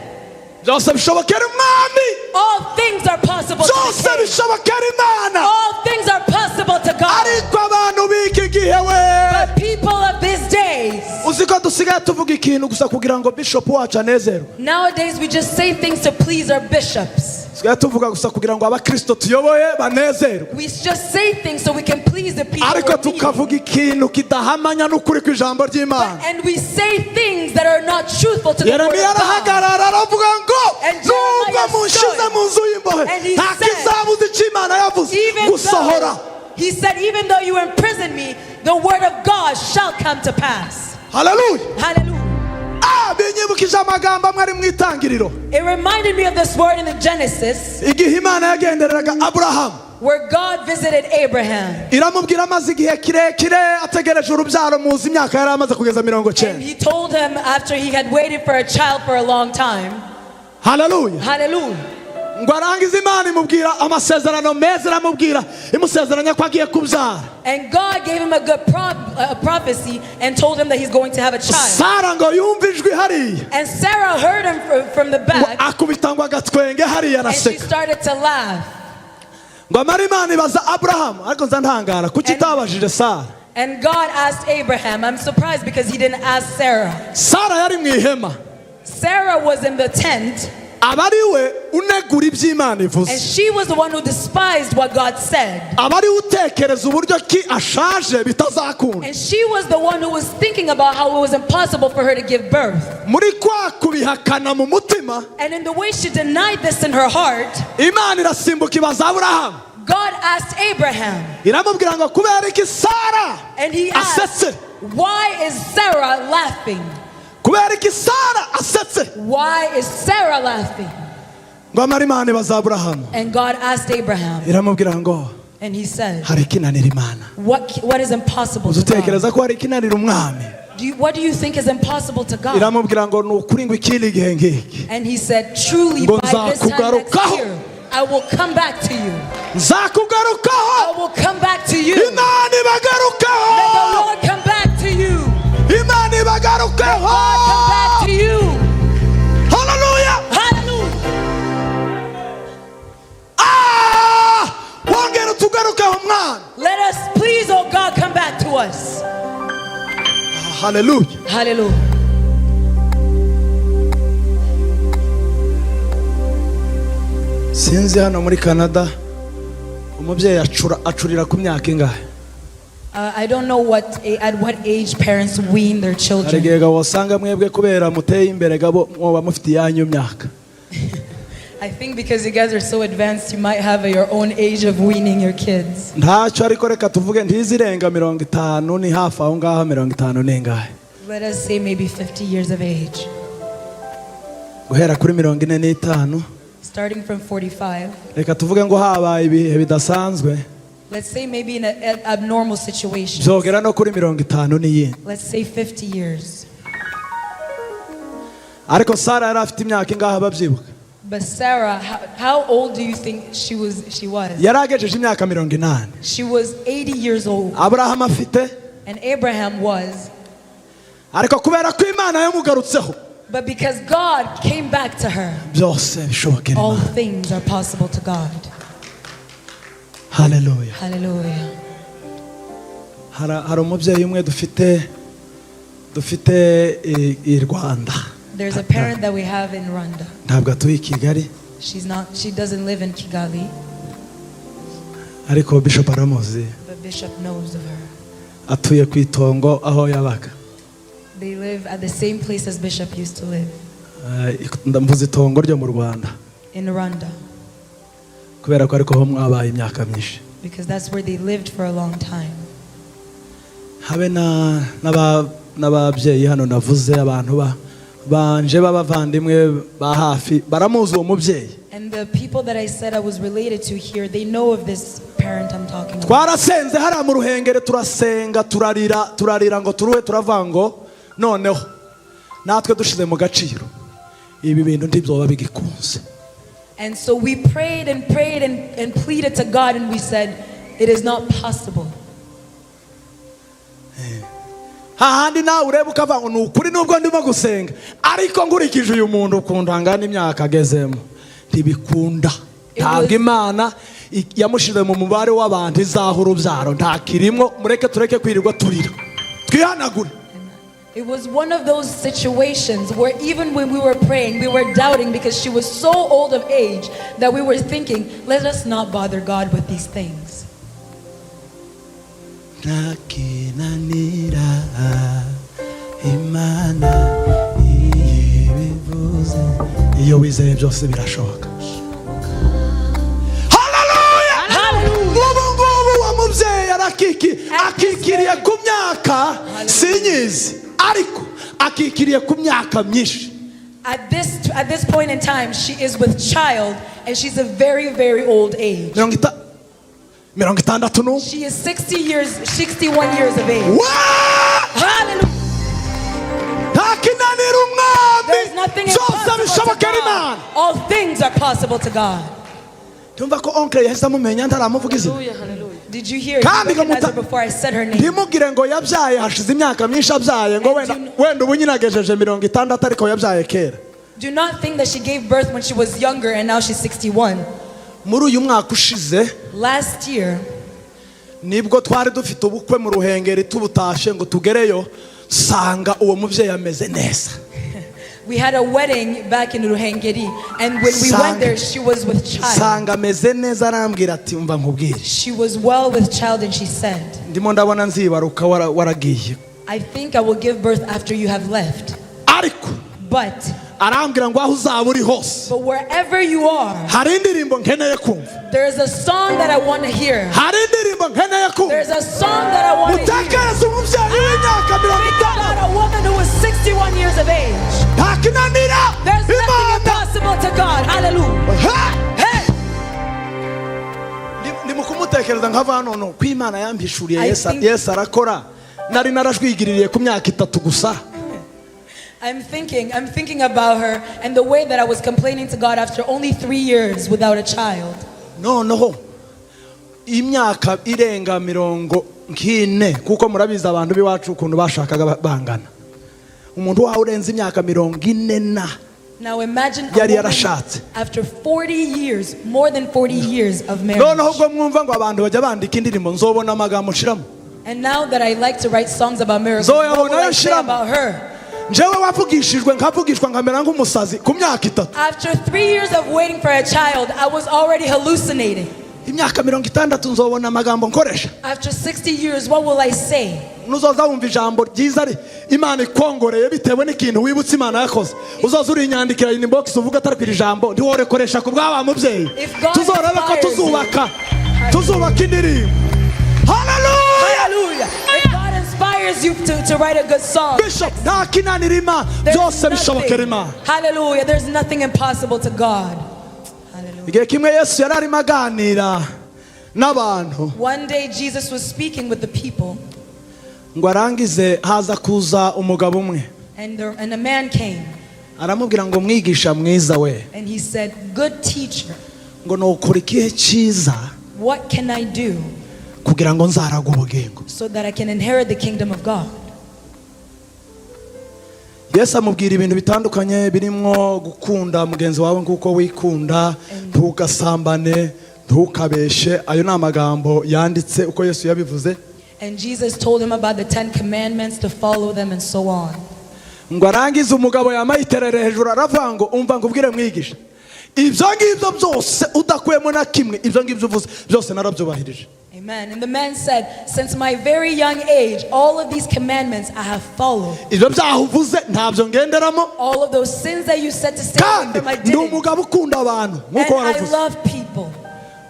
Byose bishobokera umwami. All things are possible to Byose the king. Bishobokera Imana. All things are possible to God. Ariko abantu b'iki gihe we, But people of these days, uzi ko dusigaye tuvuga ikintu gusa kugira ngo bishop wacu anezerwe? Nowadays we just say things to please our bishops. Dusigaye tuvuga gusa kugira ngo abakristo tuyoboye banezerwe. We just say things so we can please the people Ariko we're leading. Tukavuga ikintu kidahamanya n'ukuri kw'ijambo ry'Imana. And we say things that are not truthful to the word Yeremiya of God. arahagarara, aravuga ngo: And Jeremiah "Nubwo munshize stood, mu nzu y'imbohe, and he nta said, kizabuza icyo Imana yavuze Even gusohora." though, he said, "Even though you imprison me, the word of God shall come to pass." Haleluya. Hallelujah. Ah, binyibukije amagambo amwe ari mu Itangiriro, It reminded me of this word in the Genesis igihe Imana yagendereraga Aburahamu, where God visited Abraham. Iramubwira, amaze igihe kirekire ategereje urubyaro. Muzi imyaka yari amaze kugeza, mirongo And cyenda. he told him after he had waited for a child for a long time. Haleluya. Hallelujah. Ngo arangize, Imana imubwira amasezerano meza, iramubwira, imusezeranya ko agiye kubyara. And God gave him a good a prophecy and told him that he's going to have a child. Sara ngo yumve ijwi hariya, And Sarah heard him from the ngo back akubita ngo agatwenge hariya, and she araseka. Started to laugh. Ngo amara, Imana ibaza Aburahamu: "Ariko nza ntangara, kuki itabajije Sara?" And God asked Abraham, I'm surprised because he didn't ask Sarah. Sara yari mu ihema. Sarah was in the tent Aba ari we unegura iby'Imana ivuze. And she was the one who despised what God said. Aba ari we utekereza uburyo ki ashaje bitazakunda. And she was the one who was thinking about how it was impossible for her to give birth. Muri kwa kubihakana mu mutima, And in the way she denied this in her heart, Imana irasimbuka ibaza Aburahamu. God asked Abraham, Iramubwira ngo: "Kubera iki Sara and he asked, asetse?" "Why is Sarah laughing?" Kubera iki Sara asetse? Why is Sarah laughing? Ngo amara, Imana ibaza Aburahamu. And God asked Abraham, Iramubwira ngo: and he said, "Hari ikinanira Imana?" What is impossible Uzi to God? utekereza ko hari ikinanira umwami? What do you think is impossible to God? Iramubwira ngo: "Ni ukuri ngo ikindi gihe ngiki, And he said, "Truly, ngo by this time next nzakugarukaho. Year, I will come back to you. Nzakugarukaho." I will come back to you." Imana ibagarukaho. May the Lord come back to you. Imana ibagarukaho. God come back to you. Haleluya. Hallelujah. Ah! Wongera utugarukeho, mwana. Let us please, oh God, come back to us. Haleluya. Hallelujah. Sinzi hano muri Canada umubyeyi acura acurira ku myaka ingahe? I don't know at what age parents wean their Hari children. igihe gabo wasanga mwebwe kubera muteye imbere, gabo mwoba mufite iyanyu myaka. I think because you guys are so advanced, you might have your own age of weaning your kids. Ntacyo, ariko reka tuvuge ntizirenga 50, ni hafi aho ngaho, 50 n'ingahe? Let us say maybe 50 years of age, Guhera kuri 45. Starting from 45. Reka tuvuge ngo habaye ibihe bidasanzwe, Let's say maybe in an abnormal situation. byogera no kuri 50 n'iyindi. Let's say 50 years. Ariko Sara yari afite imyaka ingahe, ababyibuka? But Sarah, how old do you think she was? She was. Yari agejeje imyaka 80. She was 80 years old, Aburahamu afite and Abraham was. Ariko kubera ko Imana yamugarutseho, But because God came back to her, byose bishobokera all Imana. Things are possible to God. Haleluya. Hallelujah. Hari umubyeyi umwe dufite i Rwanda. There's a parent that we have in Rwanda. Ntabwo atuye i Kigali, She's not she doesn't live in Kigali, ariko Bishop aramuzi. But Bishop knows of her. Atuye ku itongo aho yabaga. They live at the same place as Bishop used to live Ndamvuze itongo ryo mu Rwanda, in Rwanda, kubera ko ariko ho mwabaye imyaka myinshi. Because that's where they lived for a long time. Habe n'ababyeyi hano navuze, abantu banje b'abavandimwe ba hafi baramuzi uwo mubyeyi. And the people that I said I was related to here, they know of this parent I'm talking about. Twarasenze hariya mu Ruhengeri, turasenga, turarira, turarira ngo turuhe, turavuga ngo noneho natwe dushize mu gaciro ibi bintu ntibyoba bigikunze. And so we prayed and prayed and pleaded to God, and we said, "It is not possible." Hahandi nawe ureba ukavuga ngo ni ukuri, nubwo ndimo gusenga, ariko nkurikije uyu muntu ukuntu angana, imyaka agezemo, ntibikunda. Ntabwo Imana yamushyize mu mubare w'abantu izaha urubyaro, ntakirimo. Mureke tureke kwirirwa turira, twihanagure. It was one of those situations where even when we were praying, we were doubting because she was so old of age that we were thinking, "Let us not bother God with these things." Ntakinanira Imana iyo ibivuze, iyo wizeye byose birashoboka. Haleluya! Ubu ngubu uwo mubyeyi akikiriye ku myaka, sinyizi, ariko akikiriye ku myaka myinshi. At this point in time, she is with child and she's a very, very old age. 61. She is 60 years, 61 years of age. Wa! Hallelujah. Ntakinanira Umwami. There's nothing Byose impossible to bishobokera God. Imana. All things are possible to God. Tumva ko oncle yahise amumenya ntaramuvuga izina. Hallelujah, hallelujah. Did you hear? Kandi He recognized her ngo before I said her name. ntimugire ngo yabyaye hashize imyaka myinshi abyaye, ngo wenda ubu nyine agejeje 60, ariko yabyaye kera. Do not think that she gave birth when she was younger and now she's 61. Muri uyu mwaka ushize Last year, nibwo twari dufite ubukwe mu Ruhengeri, tubutashe ngo tugereyo sanga uwo mubyeyi ameze neza. We had a wedding back in Ruhengeri, and when we went there, she was with child. Sanga ameze neza, arambwira ati: "Umva nkubwire." She was well with child, and she said, "Ndimo ndabona nzibaruka waragiye." "I think I will give birth after you have left." Ariko But, arambwira ngo aho uzaba uri hose, but wherever you are, hari indirimbo nkeneye kumva. There is a song that I want to hear. Hari indirimbo nkeneye kumva. There's a song that I want to hear. Mutekereze umubyeyi w'imyaka mirongo Think itandatu about a woman who was 61 years of age. Ntakinanira There's nothing Imana. Impossible to God. Hallelujah. Ha! Hey! Ndi mu kumutekereza nkava hano no ko Imana yampishuriye I Yesu. think- Yesu arakora, nari narajwigiririye ku myaka 3 gusa. I'm thinking about her and the way that I was complaining to God after only 3 years without a child. Noneho imyaka irenga 40, kuko murabizi abantu b'iwacu ukuntu bashakaga bangana, umuntu wawe urenze imyaka 40 na Now imagine a yari woman yarashatse. After 40 years, more than 40 years of marriage. Noneho ubwo mwumva ngo abantu bajya bandika indirimbo, nzobona amagambo nshiramo. And now that I like to write songs about miracles, Zoya what will I say Shiramo. About her? Njyewe wavugishijwe nkavugishwa nkamera nk'umusazi ku myaka 3. After 3 years of waiting for a child, I was already hallucinating. Imyaka 60 nzobona amagambo nkoresha. After 60 years, what will I say? Nuzoza wumva ijambo ryiza Imana ikongoreye bitewe n'ikintu wibutse Imana yakoze, uzoza urinyandikira inbox uvuga atari ku iri jambo ntiworekoresha ku bw'aba mubyeyi. If God Tuzorebe ko inspires you. tuzubaka indirimbo. Haleluya! Hallelujah. If God inspires you to write a good song, Bishop, nta kinanira Imana. there's Byose bishobokera nothing. Imana. Hallelujah. There's nothing impossible to God. Hallelujah. Igihe kimwe Yesu yari arimo aganira n'abantu, One day Jesus was speaking with the people, ngo arangize haza kuza umugabo umwe, and a man came, aramubwira ngo: "Mwigisha mwiza we," and he said, "Good teacher, ngo "nukora ikihe cyiza what can I do kugira ngo nzaragwe ubugingo?" so that I can inherit the kingdom of God?" Yesu amubwira ibintu bitandukanye birimo gukunda mugenzi wawe nk'uko wikunda, ntugasambane, ntukabeshe. Ayo ni amagambo yanditse uko Yesu yabivuze. And Jesus told him about the Ten Commandments, to follow them, and so on. Ngo arangize, umugabo yamayiterere hejuru aravuga ngo: "Umva nkubwire mwigisha, ibyo ngibyo byose udakuyemo na kimwe, ibyo ngibyo uvuze byose narabyubahirije." Amen. And the man said, "Since my very young age, all of these commandments I have followed." "Ibyo byaha uvuze ntabyo ngenderamo." "All of those sins that you said to stay away "Kandi from, I ndi didn't." umugabo ukunda abantu nk'uko "And I waravuze." love people."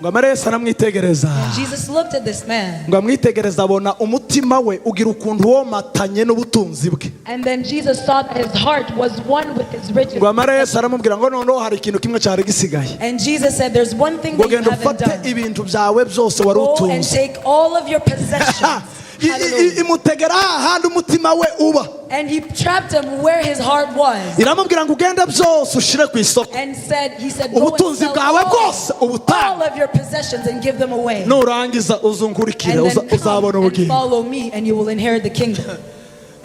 Ngo amare, Yesu aramwitegereza. Jesus looked at this man. Ngo amwitegereze, abona umutima we ugira ukuntu womatanye n'ubutunzi bwe. And then Jesus saw that his heart was one with his riches. Ngo amare, Yesu aramubwira ngo noneho hari ikintu kimwe cyari gisigaye. And Jesus said, "There's one thing Ngo that you genda haven't ufate done. ibintu byawe byose wari Go and utunze. take all of your possessions." Hallelujah. Imutegera hahandi umutima we uba. And he trapped him where his heart was. Iramubwira ngo ugende byose ushire ku isoko. And said, he said, "Go and Ubutunzi sell bwawe bwose ubutange. all of your possessions and give them away. Nurangiza uzungurikire And then uzabona come and ubugingo." follow me and you will inherit the kingdom."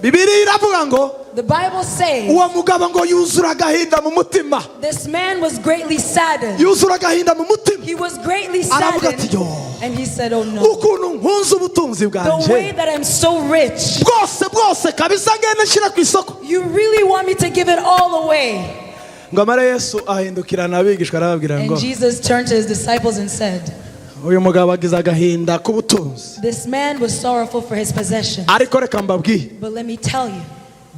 Bibiliya iravuga ngo The Bible says uwo mugabo ngo yuzura agahinda mu mutima. this man was greatly saddened. Yuzura agahinda mu mutima. He was greatly Aravuga ati, saddened. "Yo, And he said, "Oh no. ukuntu nkunze ubutunzi The bwanjye way that I'm so rich, bwose bwose kabisa, ngende nshyira ku isoko." you really want me to give it all away?" Ngo amare, Yesu ahindukirana abigishwa arababwira ngo And Jesus turned to his disciples and said, uyu mugabo agize agahinda k'ubutunzi. "This man was sorrowful for his possession. Ariko reka mbabwire, But let me tell you,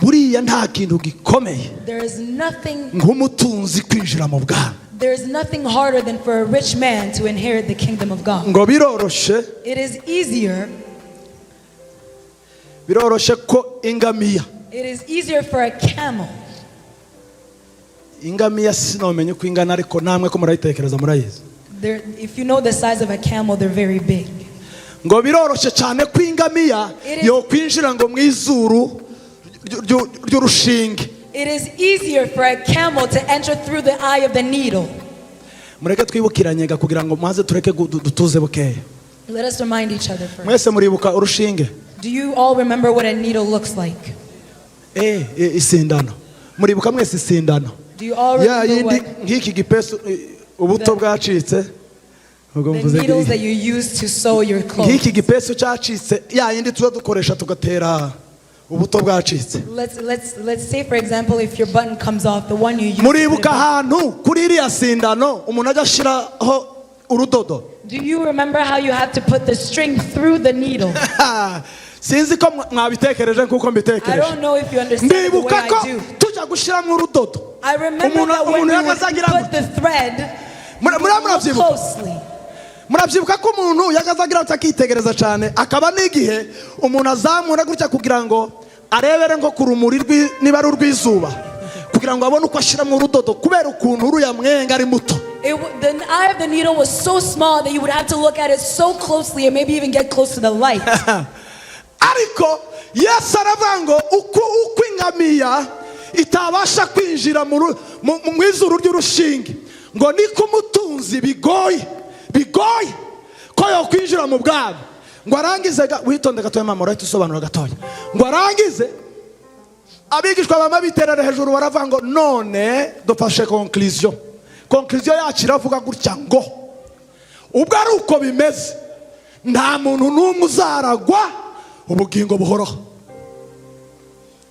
buriya nta kintu gikomeye there is nothing nk'umutunzi kwinjira mu bwami. there is nothing harder than for a rich man to inherit the kingdom of God." Ngo biroroshe, It is easier, biroroshe ko ingamiya, it is easier for a camel. Ingamiya sinomenya uko ingana, ariko namwe ko murayitekereza murayizi. They're, if you know the size of a camel, they're very big. Ngo biroroshe cyane ko ingamiya yo kwinjira ngo mu izuru ry'urushinge. It is easier for a camel to enter through the eye of the needle. Mureke twibukiranye ga kugira ngo maze tureke dutuze bukeya. Let us remind each other first. Mwese muribuka urushinge? Do you all remember what a needle looks like? Isindano, muribuka mwese isindano? Do you all Ya remember yindi what nk'iki gipesu, ubuto bwacitse ubwo the mvuze needles that you use to sew your clothes? nk'iki gipesu cyacitse, ya yindi tuba dukoresha tugatera ubuto bwacitse. Let's say, for example, if your button comes off, the one you use to put it Muribuka back. ahantu kuri iriya sindano umuntu ajya ashyiraho urudodo? Do you remember how you have to put the string through the needle? Sinzi ko mwabitekereje nk'uko I mbitekereje. don't know if you understand the way Ndibuka ko I do. tujya gushyiramo urudodo, I remember that when umuntu we would yagazagira put the thread, we would look murabyibuka? closely. Murabyibuka ko umuntu yagazagira atya akitegereza cyane, akaba n'igihe umuntu azamura gutya kugira ngo arebere nko ku rumuri niba ari urw'izuba, kugira ngo abone uko ashyiramo urudodo kubera ukuntu uriya mwenga ari muto. The eye of the needle was so small that you would have to look at it so closely and maybe even get close to the light. Ariko Yesu aravuga ngo uko ingamiya itabasha kwinjira mu izuru ry'urushinge, ngo niko umutunzi bigoye bigoye ko yokwinjira mu bwami. Ngo arangize witonde gatoya mama, urahita usobanura gatoya. Ngo arangize, abigishwa bama biterera hejuru baravuga ngo none dufashe conclusion. Conclusion yacu iravuga gutya ngo ubwo ari uko bimeze, nta muntu n'umwe uzaragwa ubugingo buhoraho.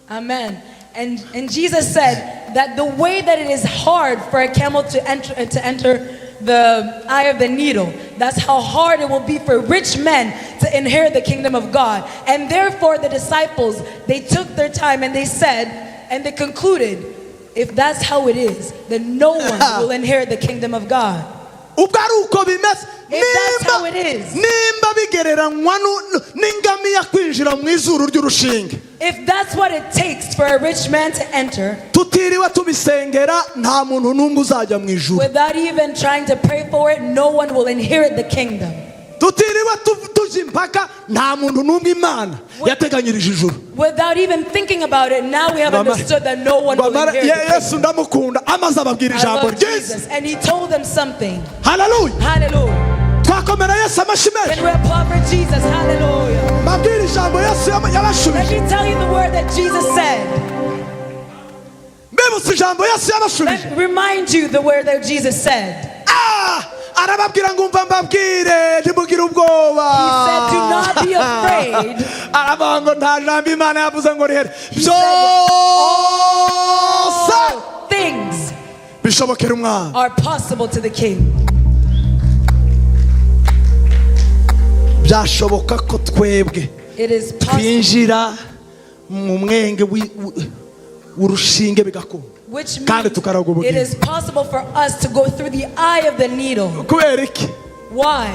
Amen. And Jesus said that the way that it is hard for a camel to enter the eye of the needle, that's how hard it will be for rich men to inherit the kingdom of God. And therefore, the disciples, they took their time and they said, and they concluded, if that's how it is, then no one will inherit the kingdom of God. Ubwo ari uko bimeze, If that's how it is. Nimba bigereranywa n'ingamiya kwinjira mu izuru ry'urushinge, If that's what it takes for a rich man to enter, tutiriwe tubisengera, nta muntu n'umwe uzajya mu ijuru. without even trying to pray for it, no one will inherit the kingdom. Tutiriwe tujya impaka, nta muntu n'umwe Imana yateganyirije ijuru. Without even thinking about it, now we have understood that no one will inherit the kingdom. Yesu ndamukunda, amaze ababwira I ijambo love ryiza. Jesus. And he told them something. Haleluya! Hallelujah. Twakomera Yesu amashyi menshi. Can we applaud for Jesus? Hallelujah. Mbabwire ijambo Yesu Let yabashubije. me tell you the word that Jesus said. Mbibutse ijambo Yesu yabashubije. Let me remind you the word that Jesus said. Ah! Arababwira ngo umva mbabwire, ntimugire ubwoba. He said, "Do not be afraid." Aravuga ngo nta jambo Imana yavuze ngo rihere. He said, Byose "All things bishobokera umwana. are possible to the king." Byashoboka ko twebwe It is possible. twinjira mu mwenge w'urushinge bigakunda, Which kandi means tukaraga it ubugingo. is possible for us to go through the eye of the needle. Kubera iki? Why?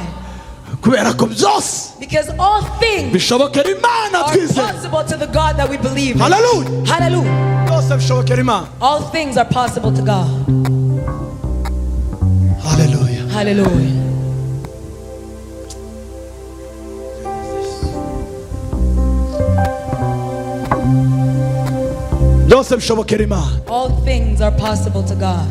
Kubera ko byose Because all things bishobokera Imana are twizera. possible to the God that we believe in. Hallelujah. Hallelujah. Byose bishobokera Imana. All things are possible to God. Haleluya. Hallelujah. Byose bishobokera Imana. All things are possible to God.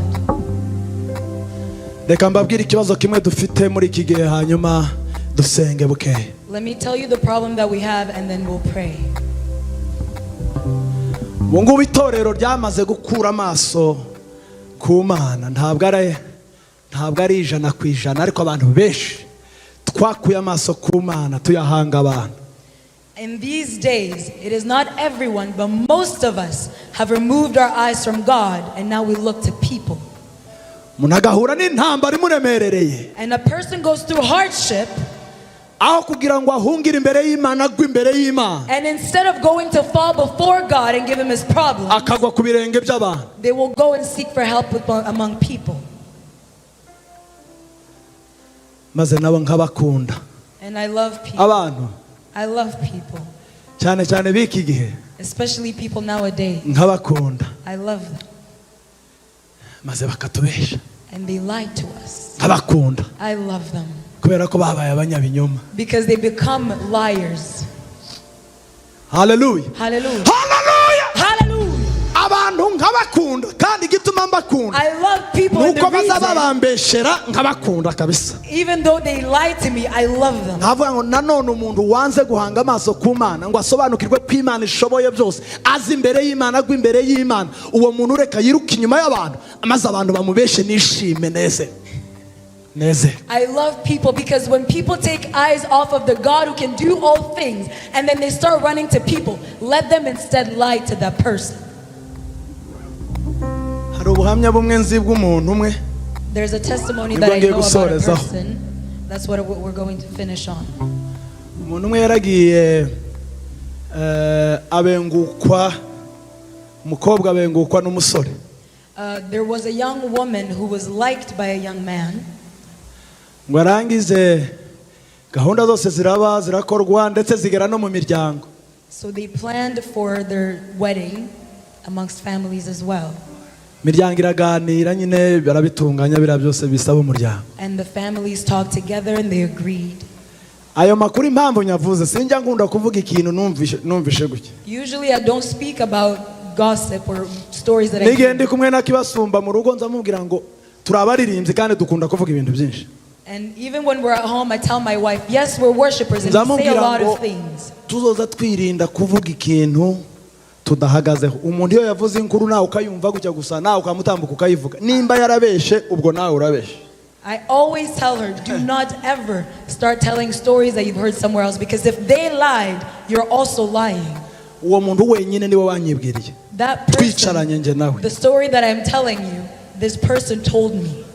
Reka mbabwire ikibazo kimwe dufite muri iki gihe, hanyuma dusenge bukeye. Let me tell you the problem that we have, and then we'll pray. Ubu ngubu itorero ryamaze gukura amaso ku Mana. Ntabwo ari 100%, ariko abantu benshi twakuye amaso ku Mana tuyahanga abantu. In these days, it is not everyone, but most of us have removed our eyes from God, and now we look to people. Umuntu agahura n'intambara imuremerereye, And a person goes through hardship, aho kugira ngo ahungire imbere y'Imana, agwe imbere y'Imana, and instead of going to fall before God and give him his problem, akagwa ku birenge by'abantu. they will go and seek for help among people. Maze nabo nkabakunda. And I love people. Abantu, I love people, cyane cyane b'iki gihe, especially people nowadays. nkabakunda. I love them. Maze bakatubesha. And they lie to us. Nkabakunda I love them kubera ko babaye abanyabinyoma. because they become liars. Haleluya. Hallelujah. Haleluya. Hallelujah. Abantu nkabakunda, kandi igituma mbakunda I love people, and nuko the baza reason, babambeshera nkabakunda kabisa. even though they lie to me, I love them. Nkavuga ngo nanone umuntu wanze guhanga amaso ku Mana ngo asobanukirwe ko Imana ishoboye byose, azi imbere y'Imana, agwa imbere y'Imana, uwo muntu reka yiruke inyuma y'abantu, maze abantu bamubeshe nishime neze neze. I love people because when people take eyes off of the God who can do all things and then they start running to people, let them instead lie to that person. Hari ubuhamya bumwe nzi bw'umuntu umwe. There's a testimony Nibwo that I ngiye know about a gusorezaho. person. That's what we're going to finish on. Umuntu umwe yaragiye abengukwa umukobwa, abengukwa n'umusore. There was a young woman who was liked by a young man. Ngo arangize, gahunda zose ziraba, zirakorwa, ndetse zigera no mu miryango. So they planned for their wedding amongst families as well. Imiryango iraganira nyine, barabitunganya biriya byose bisaba umuryango. And the families talked together and they agreed. Ayo makuru impamvu nyavuze, sinjya nkunda kuvuga ikintu numvishe gutya. Usually I don't speak about gossip or stories that I N'igihe hear. ndi kumwe na Kibasumba mu rugo, nzamubwira ngo turi abaririmbyi kandi dukunda kuvuga ibintu byinshi. And even when we're at home, I tell my wife, yes, we're worshipers and we say a Nzamubwira lot ngo of things. tuzoza twirinda kuvuga ikintu tudahagazeho. Umuntu iyo yavuze inkuru nawe ukayumva gutya gusa, nawe ukamutambuka ukayivuga, nimba yarabeshe ubwo nawe urabeshe. I always tell her, do not ever start telling stories that you've heard somewhere else, because if they lied, you're also lying. Uwo muntu wenyine niwe wanyibwiriye, That person, twicaranye njye nawe. the story that I'm telling you, this person told me.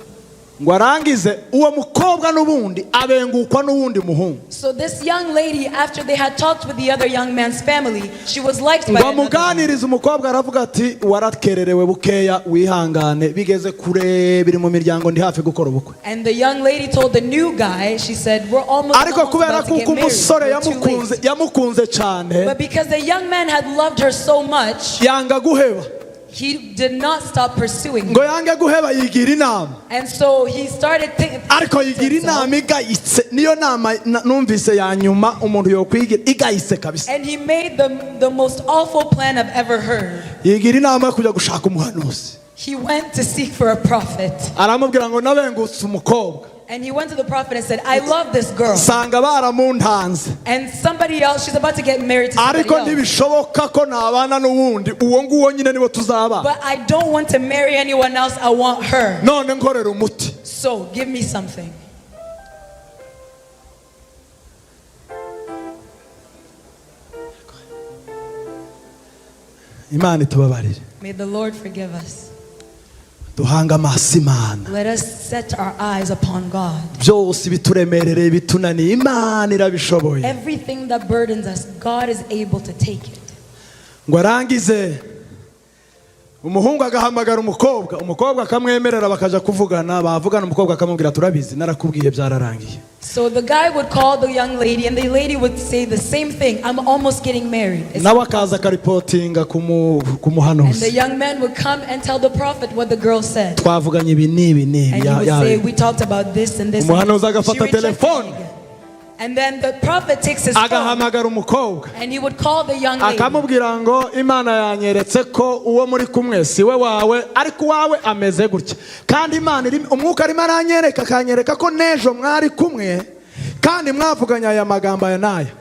Ngo arangize, uwo mukobwa n'ubundi abengukwa n'uwundi muhungu. So this young lady, after they had talked with the other young man's family, she was liked by Ngo another man. amuganirize, umukobwa aravuga ati warakererewe bukeya, wihangane, bigeze kure, biri mu miryango, ndi hafi gukora ubukwe. And the young lady told the new guy, she said, "We're almost, Ariko almost kubera about to kuko get married. umusore We're too yamukunze, late." yamukunze cyane, But because the young man had loved her so much, yanga guheba. he did not stop pursuing her. Ngo yange guheba, yigira inama. And so he started thinking. Ariko yigira inama igayitse, niyo nama numvise ya nyuma umuntu yokwigira igayitse kabisa. And he made the most awful plan I've ever heard. Yigira inama yo kujya gushaka umuhanuzi. He went to seek for a prophet. Aramubwira ngo nabengutse umukobwa. And he went to the prophet and said, I love this girl. Nsanga baramuntanze. And somebody else, she's about to get married to somebody Ariko else. Ntibishoboka ko nabana n'uwundi, uwo nguwo nyine niwe tuzabana. But I don't want to marry anyone else. I want her. None nkorera umuti. So give me something. Imana itubabarire. May the Lord forgive us. Duhange amaso Imana. Let us set our eyes upon God. Byose bituremerereye, bitunaniye, Imana irabishoboye. Everything that burdens us, God is able to take it. Ngo arangize, umuhungu agahamagara umukobwa, umukobwa akamwemerera, bakajya kuvugana, bavugana umukobwa akamubwira, turabizi, narakubwiye, byararangiye. So the guy would call the young lady, and the lady would say the same thing: I'm almost getting married. Nawe akaza akaripotinga ku ku And the muhanuzi. Young man would come and tell the prophet what the girl said. Twavuganye ibi n'ibi n'ibi. And he would say, We talked about this and this. Umuhanuzi And agafata she rejected telefone. me again. And then the prophet takes his phone Agahamagara umukobwa and he would call the young lady. akamubwira ngo Imana yanyeretse ko uwo muri kumwe si we wawe, ariko uwawe ameze gutya, kandi Imana umwuka arimo aranyereka, akanyereka ko n'ejo mwari kumwe kandi mwavuganye aya magambo aya n'aya.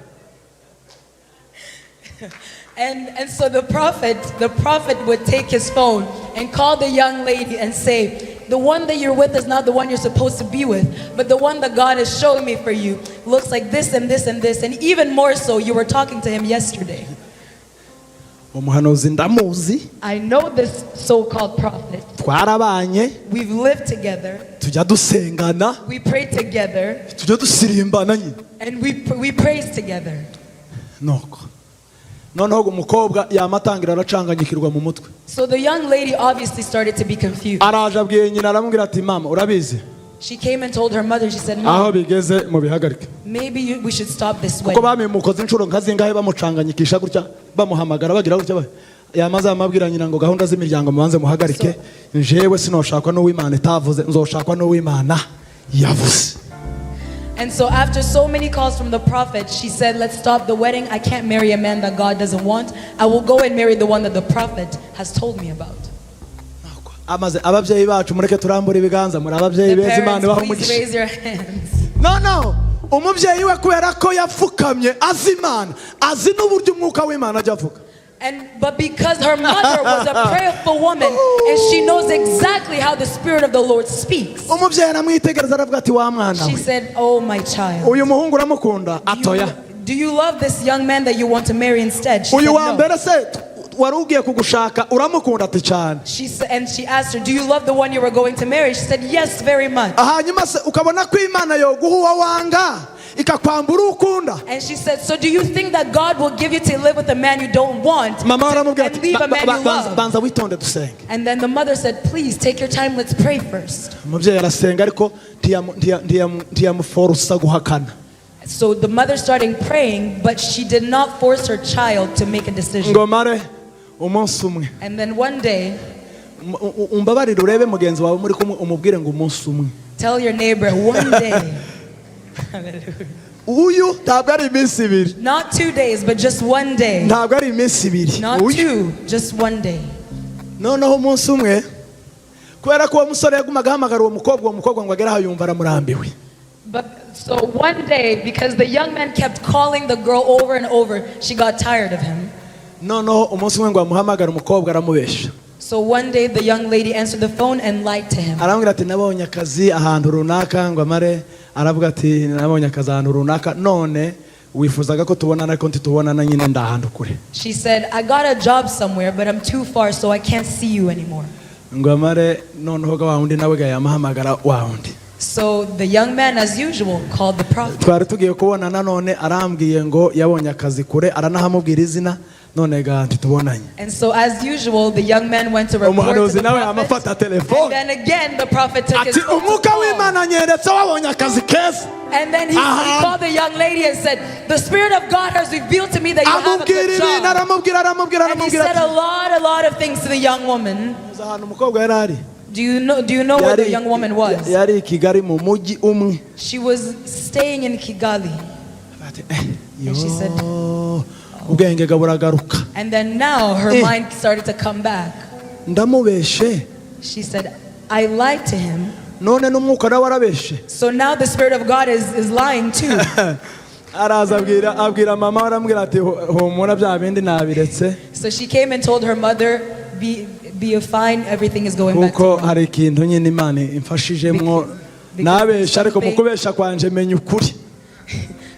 And so the prophet would take his phone and call the young lady and say, The one that you're with is not the one you're supposed to be with, but the one that God is showing me for you looks like this and this and this, and even more so, you were talking to him yesterday. Umuhanuzi ndamuzi. I know this so called prophet. Twarabanye. We've lived together, Tujya dusengana. We pray together, Tujya dusirimbana nyine. And we praise together. Nuko noneho umukobwa yamatangira aracanganyikirwa mu mutwe. So the young lady obviously started to be confused. Araje abwiye nyina, aramubwira ati, mama, urabizi, She came and told her mother, she said, aho Mom, bigeze mubihagarike. Maybe we should stop this Kuko wedding. babimukoze inshuro nka zingahe, bamucanganyikisha gutya, bamuhamagara bagira gutya, yamaze amabwira nyina ngo gahunda z'imiryango mubanze muhagarike, njewe sinoshakwa n'uw'Imana itavuze, nzoshakwa n'uw'Imana yavuze. And so after so many calls from the prophet, she said, Let's stop the wedding. I can't marry a man that God doesn't want. I will go and marry the one that the prophet has told me about. Amaze ababyeyi bacu, mureke turambure ibiganza, muri ababyeyi The beza, Imana parents, ibaha please umugisha. Raise your hands. No, umubyeyi we, kubera ko yapfukamye, azi Imana, azi n'uburyo umwuka w'Imana ajya avuga. And but because her mother was a prayerful woman and she knows exactly how the Spirit of the Lord speaks, Umubyeyi aramwitegereza, aravuga ati, wa mwana she we, said, Oh, my child. Uyu muhungu uramukunda? Atoya. Do you love this young man that you want to marry instead? She Uyu said, wa No. mbere se wari ugiye kugushaka uramukunda? Ati cyane. And she asked her, Do you love the one you were going to marry? She said, Yes, very much. Hanyuma se ukabona ko Imana yoguha uwo wanga, ikakwambura uwo ukunda? And she said, So do you think that God will give you to live with a man you don't want Mama aramubwira and ati, leave a man you love? Banza witonde dusenge. And then the mother said, Please take your time, let's pray first. Umubyeyi arasenga, ariko ntiyamuforosa guhakana. So the mother started praying, but she did not force her child to make a decision. Ngo mare umunsi umwe, And then one day, umbabarire, urebe mugenzi wawe muri kumwe, umubwire ngo umunsi umwe. Tell your neighbor, one day. Uyu ntabwo ari iminsi ibiri. Not 2 days, but just one day. Ntabwo ari iminsi ibiri. Not Uyu. two, just one day. Noneho umunsi umwe, kubera ko uwo musore yagumaga ahamagara uwo mukobwa, uwo mukobwa ngo agere aho yumva aramurambiwe. But so one day, because the young man kept calling the girl over and over, she got tired of him. Noneho umunsi umwe ngo amuhamagare, umukobwa aramubesha. So one day, the young lady answered the phone and lied to him. Aramubwira ati, nabonye akazi ahantu runaka. Ngo amare aravuga ati, nabonye akazi ahantu runaka, none wifuzaga ko tubonana ariko ntitubonana nyine, ndi ahantu kure. She said, I got a job somewhere, but I'm too far, so I can't see you anymore. Ngo amare noneho ga wa wundi nawe ga yamuhamagara wa wundi. So the young man, as usual, called the prophet. Twari tugiye kubonana, none arambwiye ngo yabonye akazi kure, aranahamubwira izina, none ga ntitubonanye. And so, as usual, the young man went to report to Umuhanuzi the nawe prophet. amafata telefone. And then again, the prophet took his Ati, phone to umwuka call. w'Imana anyeretse wabonye akazi keza. And then he called the young lady and said, The Spirit of God has revealed to me that you have a Amubwira good ibintu, job. aramubwira, aramubwira, And he aramubwira. said a lot of things to the young woman. Uzi ahantu umukobwa yari ari? Do you know where the young woman was? Yari i Kigali mu mujyi umwe. She was staying in Kigali. Ati, eh, And she said- yo, ubwenge ga buragaruka. And then now her Eh. mind started to come back. Ndamubeshe. She said, I lied to him. None n'umwuka nawe arabeshe. So now the Spirit of God is lying too. Araza abwira mama, aramubwira ati: "Humura, bya bindi nabiretse." So she came and told her mother, Be fine, everything is going back to Kuko normal." hari ikintu nyine Imana imfashijemwo. Because Nabesha, ariko mu something- kubesha kwanje menya ukuri.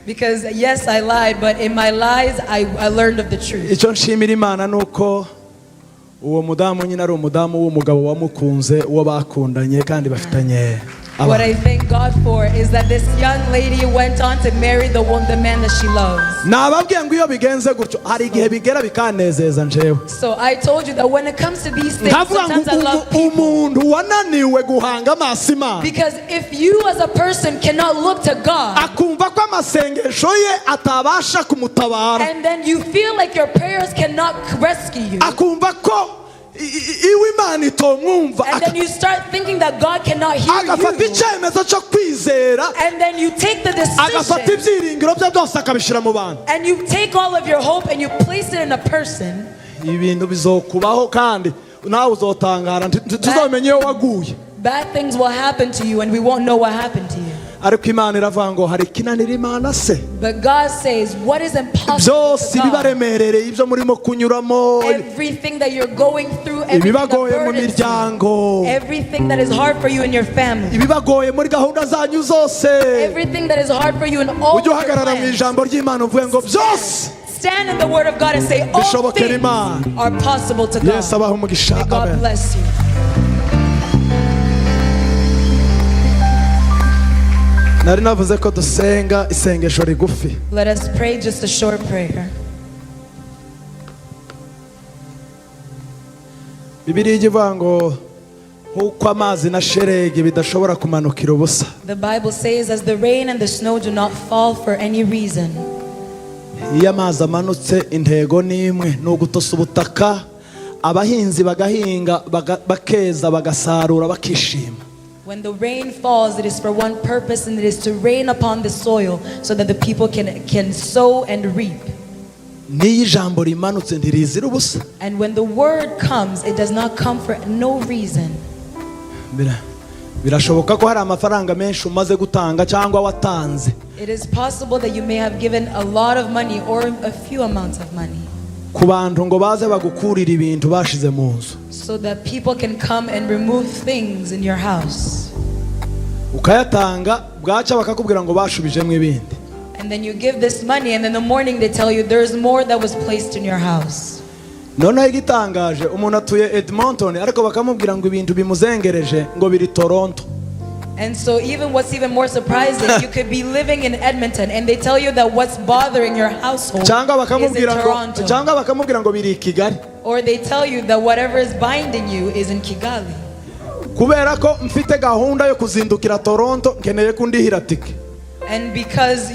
Because yes, I lied, but in my lies, I learned of the truth. Icyo nshimira Imana ni uko uwo mudamu nyine ari umudamu w'umugabo wamukunze, uwo bakundanye kandi bafitanye What abana. I thank God for is that this young lady went on to marry the man that she loves. Nababwiye ngo iyo bigenze gutyo, hari igihe bigera bikanezeza njewe. So I told you that when it comes to these things, Nkavuga ngo sometimes I love people. umuntu wananiwe guhanga amaso Imana, Because if you as a person cannot look to God, akumva ko amasengesho ye atabasha kumutabara, and then you feel like your prayers cannot rescue you, akumva ko iwe Imana itomwumva, and then you start thinking that God cannot hear agafata you, icyemezo cyo kwizera, and then you take the agafata decision, ibyiringiro bye byose akabishyira mu bantu, and you take all of your hope and you place it in a person, ibintu bizokubaho kandi nawe uzotangara, ntituzamenye iyo waguye. Bad things will happen to you and we won't know what happened to you. Ariko Imana iravuga ngo: "Hari ikinanira Imana se?" But God says, what is impossible Byose to God? ibibaremerereye, ibyo murimo kunyuramo, Everything that you're going through, everything that ibibagoye mu burdens you, miryango, everything that is hard for you in your family, ibibagoye muri gahunda zanyu zose, everything that is hard for you in all ujye your uhagarara mu plans. ijambo ry'Imana uvuge ngo byose Stand in the word of God and say, all bishobokera things Imana. Are possible to God. Yesu abaha umugisha. May God Amen. Bless you. Nari navuze ko dusenga isengesho rigufi. Let us pray just a short prayer. Bibiliya ijya ivuga ngo nk'uko amazi na sheregi bidashobora kumanukira ubusa, The Bible says, as the rain and the snow do not fall for any reason, iyo amazi amanutse intego ni imwe, ni ugutosa ubutaka, abahinzi bagahinga, bakeza, bagasarura, bakishima. When the rain falls, it is for one purpose, and it is to rain upon the soil so that the people can sow and reap. N'iyo ijambo rimanutse ntirizira ubusa. And when the word comes, it does not come for no reason. Birashoboka ko hari amafaranga menshi umaze gutanga cyangwa watanze It is possible that you may have given a lot of money or a few amounts of money ku bantu ngo baze bagukurira ibintu bashize mu nzu, so that people can come and remove things in your house. Ukayatanga, bwacya bakakubwira ngo bashubijemo ibindi. And then you give this money, and in the morning they tell you there's more that was placed in your house. Noneho igitangaje, umuntu atuye Edmonton ariko bakamubwira ngo ibintu bimuzengereje ngo biri Toronto. And so, even what's even more surprising, you could be living in Edmonton and they tell you that what's bothering your household Cyangwa is in bakamubwira ngo Toronto. Cyangwa bakamubwira ngo biri i Kigali. Or they tell you that whatever is binding you is in Kigali. Kubera ko mfite gahunda yo kuzindukira Toronto, nkeneye ko undihira tike. And because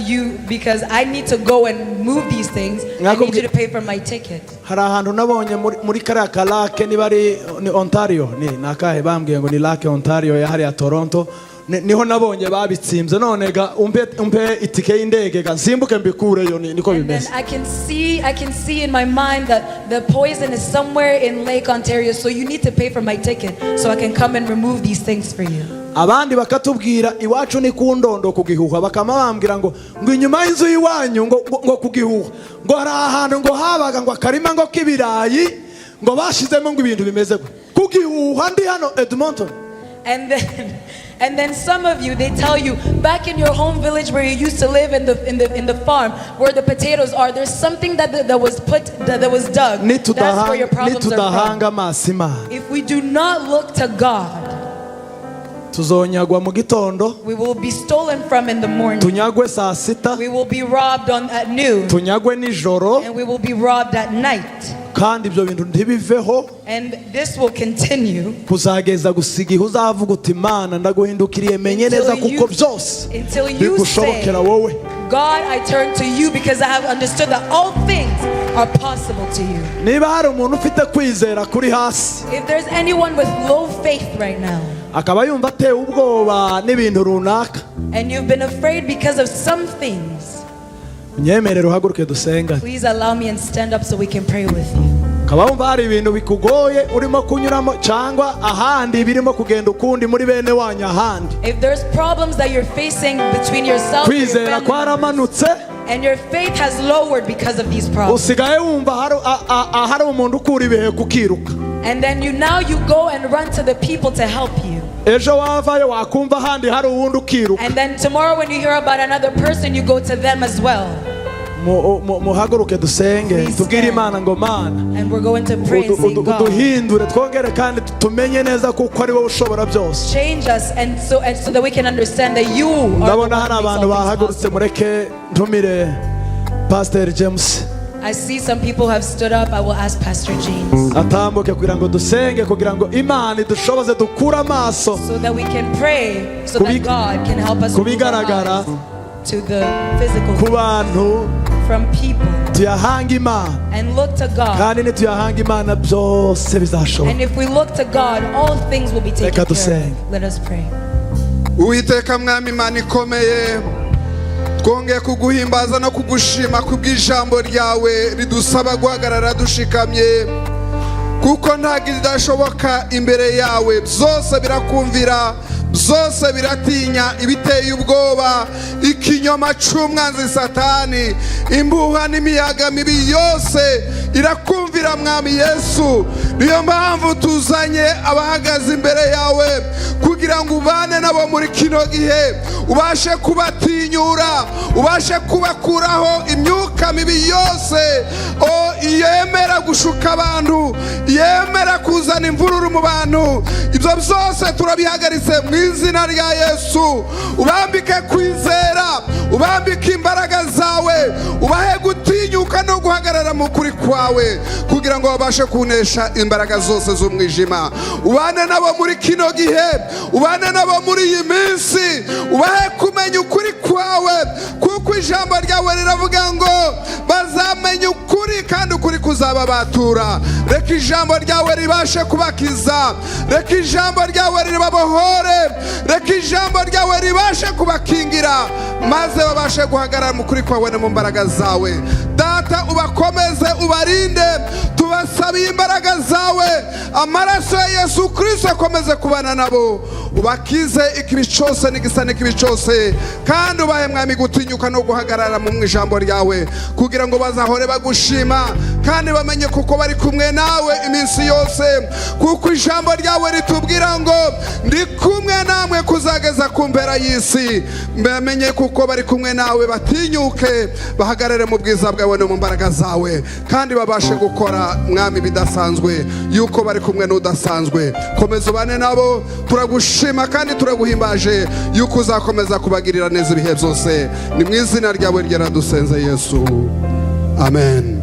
I need to go and move these things, I need you to pay for my ticket. Hari ahantu nabonye muri kariya ka lake, niba ari ni Ontario, ni akahe, bambwiye ngo ni Lake Ontario ya hariya Toronto. Niho nabonye babitsimbye. None ga umpe itike y'indege ga nsimbuke mbikureyo, niko And then bimeze. I can see in my mind that the poison is somewhere in Lake Ontario, so you need to pay for my ticket so I can come and remove these things for you. Abandi bakatubwira iwacu ni ku Ndondo ku Gihuha, bakaba bambwira ngo inyuma y'inzu y'iwanyu ngo ku Gihuha ngo hari ahantu ngo habaga ngo akarima ngo k'ibirayi, ngo bashizemo ngo ibintu bimeze gutya. Ku Gihuha, ndi hano Edmonton. And then some of you, they tell you back in your home village where you used to live in the farm where the potatoes are, there's something that was put that was dug. That's where your problems are from. Nitudahanga amaso Imana, If we do not look to God, tuzonyagwa mu gitondo, we will be stolen from in the morning. Tunyagwe saa sita, We will be robbed on at noon, tunyagwe nijoro, and we will be robbed at night. Kandi ibyo bintu ntibiveho And this will continue kuzageza gusa igihe uzavuga uti: "Imana, ndaguhindukiriye, menye neza kuko byose until you say, bigushobokera wowe." "God, I turn to you because I have understood that all things are possible to you." Niba hari umuntu ufite kwizera kuri hasi, If there's anyone with low faith right now, akaba yumva atewe ubwoba n'ibintu runaka, and you've been afraid because of some things, unyemerere uhaguruke dusengane. Please allow me and stand up so we can pray with you. Ukaba wumva hari ibintu bikugoye urimo kunyuramo, cyangwa ahandi birimo kugenda ukundi muri bene wanyu ahandi. If there's problems that you're facing between yourself and your Kwizera family members, kwaramanutse. And your faith has lowered because of these problems. Usigaye wumva ahari umuntu ukura ibihe kukiruka. And then you now you go and run to the people to help you. Ejo wavayo wakumva ahandi hari uwundi ukiruka. And then tomorrow when you hear about another person, you go to them as well. Muhaguruke dusenge. Please Tubwire stand. Imana ngo: Mana, And we're going to pray and say, God, uduhindure, twongere kandi tumenye neza kuko ari wowe ushobora byose. Change us and so that we can understand that you are the one Ndabona hari who makes abantu all things bahagurutse. possible. Mureke ntumire Pasiteri James. I see some people have stood up. I will ask Pastor James Atambuke kugira ngo dusenge, kugira ngo Imana idushoboze dukure amaso so that we can pray so that God can help us move our kubigaragara, eyes to the physical ku bantu, from people tuyahanga Imana. And look to God. Kandi nituyahanga Imana byose bizashoboka. And if we look to God, all things will be taken Reka care dusenge. Of. Let us pray. Uwiteka Mwami Imana ikomeye, twongeye kuguhimbaza no kugushima kubw'ijambo ryawe ridusaba guhagarara dushikamye, kuko ntabwo idashoboka imbere yawe. Byose birakumvira, byose biratinya ibiteye ubwoba, ikinyoma c'umwanzi Satani, imbuha n'imiyaga mibi yose irakumvira. Mwami Yesu, niyo mpamvu tuzanye abahagaze imbere yawe kugira ngo ubane nabo muri kino gihe, ubashe kubatinyura, ubashe kubakuraho imyuka mibi yose o yemera gushuka abantu, yemera kuzana imvururu mu bantu. Ibyo byose turabihagaritse mu izina rya Yesu. Ubambike kwizera, ubambike imbaraga zawe, ubahe gutinyuka no guhagarara mu kuri kwawe kugira ngo babashe kunesha imbaraga zose z'umwijima. Ubane nabo muri kino gihe, ubane nabo muri iyi minsi, ubahe kumenya ukuri kwawe, kuko ijambo ryawe riravuga ngo bazamenya ukuri kandi ukuri kuzababatura. Reka ijambo ryawe ribashe kubakiza, reka ijambo ryawe ribabohore, reka ijambo ryawe ribashe kubakingira, maze babashe guhagarara mu kuri kwawe no mu mbaraga zawe. Data, ubakomeze, ubarinde. Tubasabiye imbaraga zawe, amaraso ya Yesu Kirisito akomeze kubana nabo, ubakize ikibi cyose n'igisa n'ikibi cyose, kandi ubahe, Mwami, gutinyuka no guhagarara mu ijambo ryawe kugira ngo bazahore bagushima kandi bamenye kuko bari kumwe nawe iminsi yose, kuko ijambo ryawe ritubwira ngo ndi kumwe namwe kuzageza ku mpera y'isi. Bamenye kuko bari kumwe nawe, batinyuke bahagarare mu bwiza bwawe no mu mbaraga zawe, kandi babashe gukora, Mwami, bidasanzwe yuko bari kumwe n'udasanzwe. Komeza ubane nabo. Turagushima kandi turaguhimbaje yuko uzakomeza kubagirira neza ibihe byose. Ni mu izina ryawe ryera dusenze, Yesu, amen.